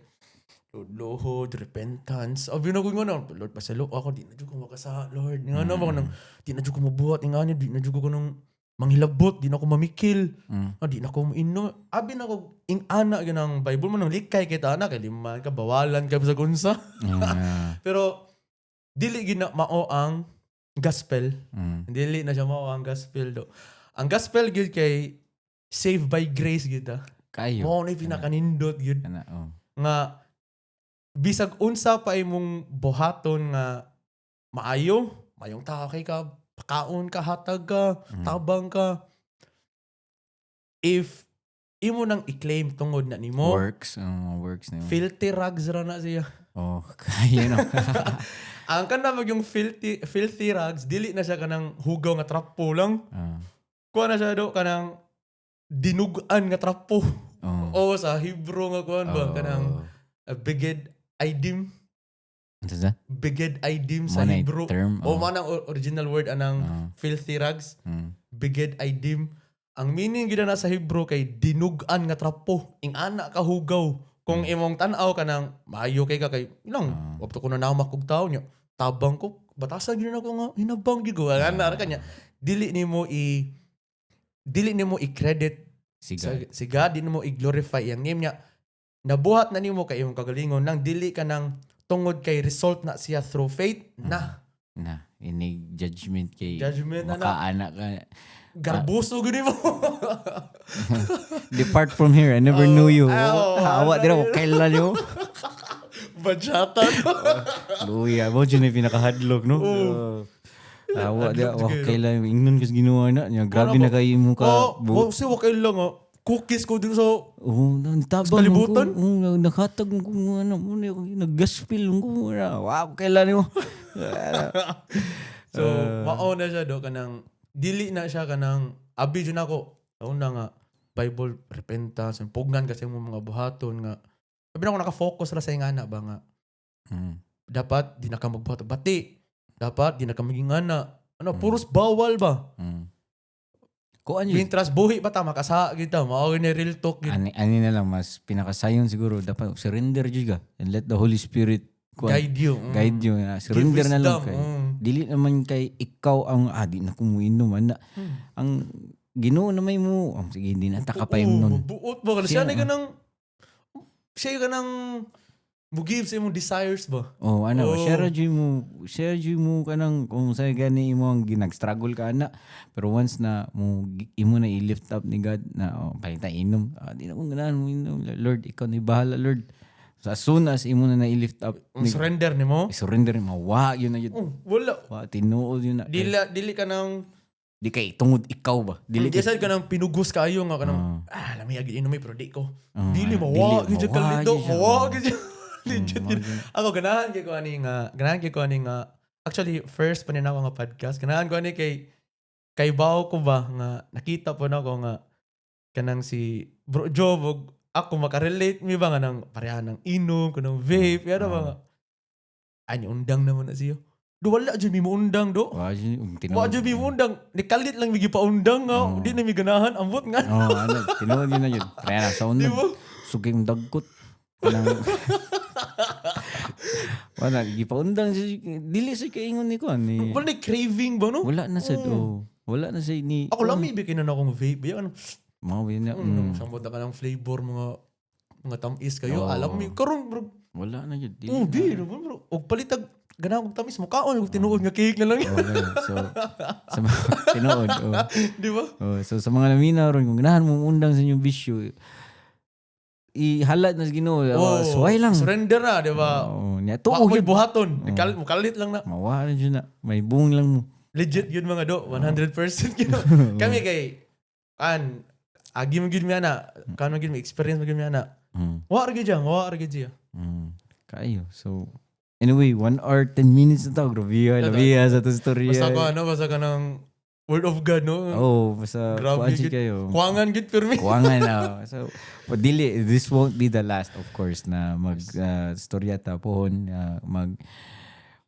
Lord, lohod, repentance. Abi na ko nga na, "Lord, pasalo ako, di na jud ko makasala, Lord." Nga na ba, kanang, di na jud ko mabuhat, nga niya, di na jud ko kanang manghilabot, di na ko mamikil, ah, di na ko mainom. Abi na ko, ing ana ganang Bible mo nang likay kita ana, kay lima ka, bawalan ka sa kunsa. Pero, dili gina mao ang gospel. Dili na siya mao ang gospel do. Ang gospel gyud kay saved by grace gyud ta. Kayo. Mao na yung pinakanindot gyud Kana, oh. nga bisag unsa pa imong buhaton nga maayo, mayong tao kay ka, pakaon ka, hatag ka, tabang ka. If imo nang i-claim tungod na nimo, Works. Oh, works na yun. Filthy rags ra na siya. Oh, kaya no. Ang kana mag yung filthy filthy rags, dili na siya kanang hugaw nga trapo lang. Kuha na siya do kanang dinugan nga trapo. O sa Hebrew nga kuan ba Oh. kanang beged aidim. Ano sa? Beged aidim sa Mo na Hebrew. term. O man ang original word anang filthy rags, beged aidim. Ang meaning gyud na sa Hebrew kay dinugan nga trapo, ing ana ka hugaw. Kung imong tan-aw kanang maayo kay ka kay lang, wabto ko na namak og tao niya. Tabang ko, batasan gyud na ako nga hinabang gyud ko. Ana ra kanya. Dili nimo i-credit Siga. sa si God, di nimo i-glorify iyang name niya. Nabuhat na nimo kay imong kagalingon nang dili ka nang tungod kay result na siya through faith na. Na, ini judgment kay Judgment na na. makaana ka. Garboso gyud nimo. "Depart from here, I never knew you." Oh, Awa dira ko kailan yo. Bachata. Luya, mo jud na pinakahadlok, no? Oh. Awa dira Hadlok wa jud kayo. kailan ingnon kas Ginoo na niya. Grabe na kay mo ka. Oh, oh, si wa kay lang oh. Cookies ko din sa Oh, tabang Sa kalibutan? ko. Oh, nakatag ko ano mo na naggaspil ko. Wow, kailan mo? So, mao na siya do kanang dili na siya kanang abi jud nako. Una nga Bible, repentance, pugnan kasi mo mga buhaton nga. Sabi na ako naka-focus ra sa ingana ba nga dapat di na ka magbuhat og bati. Dapat di na ka maging ana. Ano, puros bawal ba? Kuan yun. Mintras buhi pa ta makasa kita, mao ni real talk gyud. Ani, ani na lang mas pinakasayon siguro, dapat surrender jud ka and let the Holy Spirit kuan, Guide you. Guide you na surrender Give na lang wisdom, kay dili naman kay ikaw ang di na kumuinom ana, ang Ginoo na may mo, oh, sige, hindi na ta Oo, kapaimnon. buot ba? Siya ka nang mo give sa imong desires ba? Oh, ano, Oh. share jud mo kanang kung sa gani imo ang ginag-struggle ka ana. Pero once na mo imo na i-lift up ni God na, oh, palita inom. Ah, di na ko ganahan mo inom. Lord, ikaw na bahala, Lord. So as soon as imo na na-lift up Ang ni surrender nimo? Surrender mo, wa yun na yun. Oh, wala. Wa tinuod yun na. Dili ka nang Di kay tungod ikaw ba? Dili Di kay sad ka nang pinugos kayo nga kanang lami agi inom pero di ko. Oh, Dili ah, mawa dili, gyud mawa kalito, gyud siya. mawa gyud siya. Legit mawa yun. Ako ganahan kay ko ani nga, actually first pa ni nako nga podcast. Ganahan ko ani kay kay bawo ko ba nga nakita po nako nga kanang si Bro Job ug ako makarelate mi ba nga nang pareha ng inom, kanang vape, yan ba nga. Ani undang naman na siya. Do wala jud mi undang do. Wa jud tinuod. Wa jud mi undang. Nikalit lang mi gipaundang nga. Di na mi ganahan. Ambot nga. Oh, ano, tinuod yun na yun. Kaya na sa Di una. ba? Suging dagkot. Kanang wala gipaundang si dili sa kaingon ni ko ni. Wala na craving ba no? Wala na sad, oh. Wala na siya ni Ako lang may na akong vape. Biya, ano, Mao yun na. Samot na ka ng flavor, mga tamis kayo. Oo. Alam mo, karon bro. Wala na yun. Dili Oh, na. di, bro. Og palitag, ganahan kog tamis mo kaon og tinuod nga cake na lang. Oh, ganun. So sa mga tinuod, oh. Di ba? Oh, so sa mga naminaw ron, kung ganahan mo undang sa inyong bisyo, ihalat na sa Ginoo, oh, suway lang. Surrender na, di ba? Oh, niya Wa tuo mo'y gyud. buhaton. Kalit mo kalit lang na. Mawa na jud na. May buong lang mo. Legit yun mga do, 100% yun. Kami kay an agi mo gyud mi ana, kan mo gyud mi experience mo gyud mi ana. Wa ra gyud siya, wa ra gyud siya. Kayo. So anyway, 1 hour 10 minutes na to. Grabe, labi sa to story. Basta ko ano, basta ka ng word of God, no? Oh, basta Grabe kuan siya gyud. kayo. Kuwangan gyud pirmi. Kuwangan na. So, but dili, this won't be the last, of course, na mag storya ta pohon, mag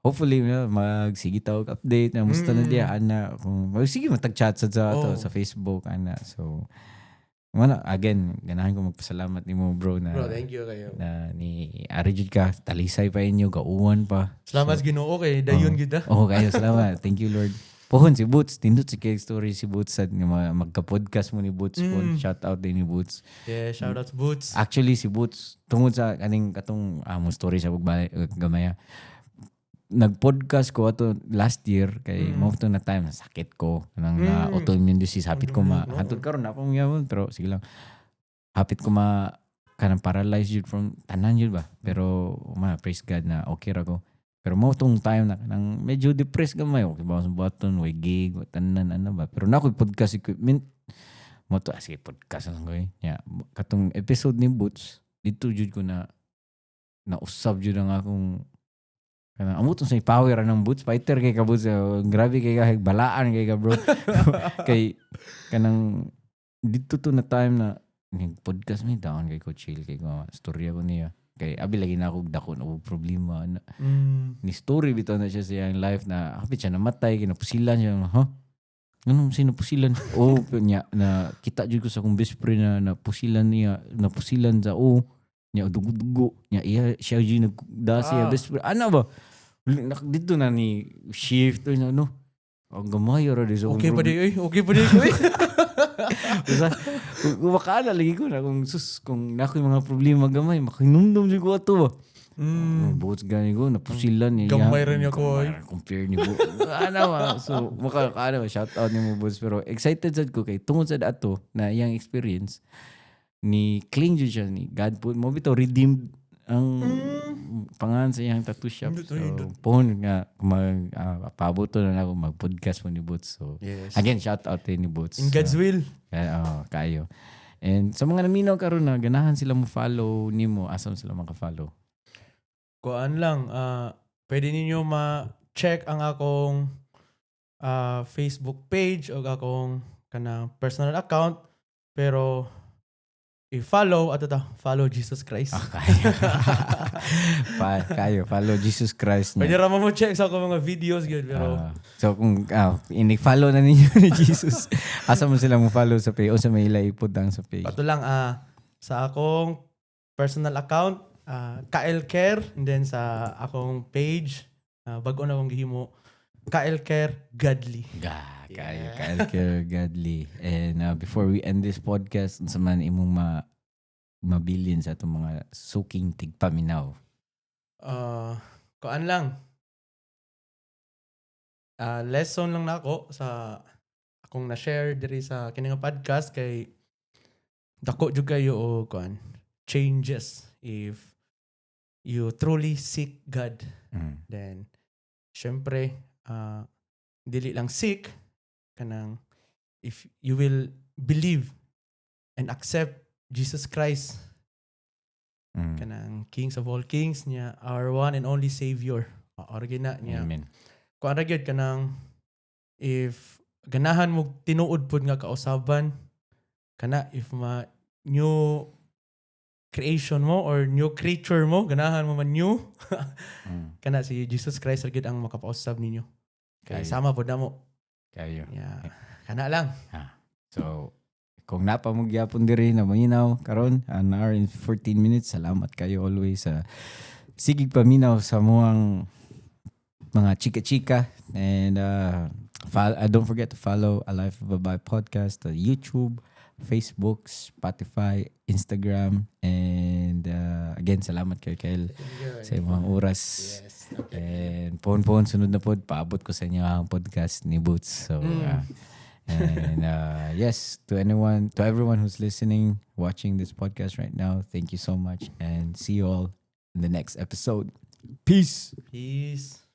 hopefully magsige ta og update na musta na diya ana, kung mag, sige matag-chat sa ato sa Facebook ana. So wala, again, ganahan ko magpasalamat nimo, bro, na Bro, thank you kayo. Na ni ari jud ka, talisay pa inyo, gauwan pa. Salamat sa Ginoo kay dayon gyud ah. Oh, kayo salamat. Thank you, Lord. Pohon si Boots, nindot si kay story si Boots sa nga magka-podcast mo ni Boots po. Shout out din ni Boots. Yeah, shout out to Boots. Actually si Boots, tungod sa kaning katong among story sa pagbalik gamaya. Nag-podcast ko ato last year kay mao to na time sakit ko nang na autoimmune disease, hapit ko ma hantod karon na pa mo, pero sige lang, hapit ko ma kanang paralyzed jud from tanan jud ba, pero ma praise God na okay ra ko. Pero mao tong time na kanang medyo depressed gamay, okay ba sa button, way gig wa tanan ano ba, pero na ako'y podcast equipment mo to, ah, sige, podcast lang ko eh. Yeah. Katong episode ni Boots dito jud ko na nausab jud ang akong kanang amo tong sa power ng Boots, fighter kay ka Boots, eh. Grabe kay ka, balaan kay ka, bro, kay kanang dito to na time na ning podcast mi, down kay ko, chill kay ko, storya ko niya kay abi lagi na ako dako na og problema na ni story bitaw na siya sa iyang life na hapit siya namatay, kinapusilan siya. Ha, ano sino pusilan? Oh, niya na kita jud ko sa akong best friend na napusilan niya, napusilan sa, oh, niya dugo-dugo niya, iya siya jud nagda siya best friend ana ba. Dito na ni shift na no, ang gamay ra di sa akong Okay pa di oy, okay pa di ko oy. Basta, kung makaala lagi ko na kung sus, kung na ako'y mga problema gamay, makinumdum jud ko ato ba. Boots gani ko, napusilan niya. Gamay ra niya ko, oy. Gamay ra, compare ni Boots. Ano ba? So, maka, ano ba, shout out ni mo, Boots. Pero excited sad ko kay tungod sa ato na iyang experience, ni cling jud siya ni God po. Mo bitaw redeemed ang pangalan sa iyang tattoo shop. Indot, So, indot. pohon nga mag paabot na lang ako mag-podcast mo ni Boots. So, Yes. again, shout out to ni Boots. In God's will. Kaya, oh, kayo. And sa mga naminaw karon na ganahan sila mo follow nimo, asa mo sila maka-follow? Kuan lang, pwede ninyo ma-check ang akong Facebook page o akong kanang personal account, pero i-follow ato ta, follow Jesus Christ. Ah, kayo. Kayo, follow Jesus Christ Pwede niya. ra mo check sa akong mga videos gyud, pero Ah, so kung ini-follow na ninyo ni Jesus, asa mo sila mo follow sa page o sa may ila iputang sa page? Ato lang sa akong personal account, KL Care, and then sa akong page, bag-o na akong gihimo, KL Care Godly. Ga, kayo, Kyle Care Godly. And before we end this podcast, unsa man imong mabilin sa atong mga suking tigpaminaw? Kuan lang. Lesson lang nako sa akong na-share diri sa kini nga podcast kay dako jud kayo og kuan changes if you truly seek God. Then syempre dili lang seek, kanang if you will believe and accept Jesus Christ kanang Kings of all kings niya, our one and only Savior. Or gina niya. Amen. Kuan ra gyud, kanang if ganahan mo tinuod pud nga kausaban kana, if ma new creation mo or new creature mo, ganahan mo man new kana si Jesus Christ ra gyud ang makapausab ninyo kay Kayo. sama pud namo. Kayo. Yeah, kana lang. So, kung napa mo gyapon diri na maminaw karon, an hour and 14 minutes, salamat kayo always sa sigig paminaw sa muang mga chika-chika and Don't forget to follow A Life of a Bi podcast on YouTube, Facebook, Spotify, Instagram, and again, salamat kay Kyle sa imong oras. Yes. And pohon-pohon sunod na pod, paabot ko sa inyo ang podcast ni Boots. So and yes, to anyone, to everyone who's listening, watching this podcast right now, thank you so much and see you all in the next episode. Peace. Peace.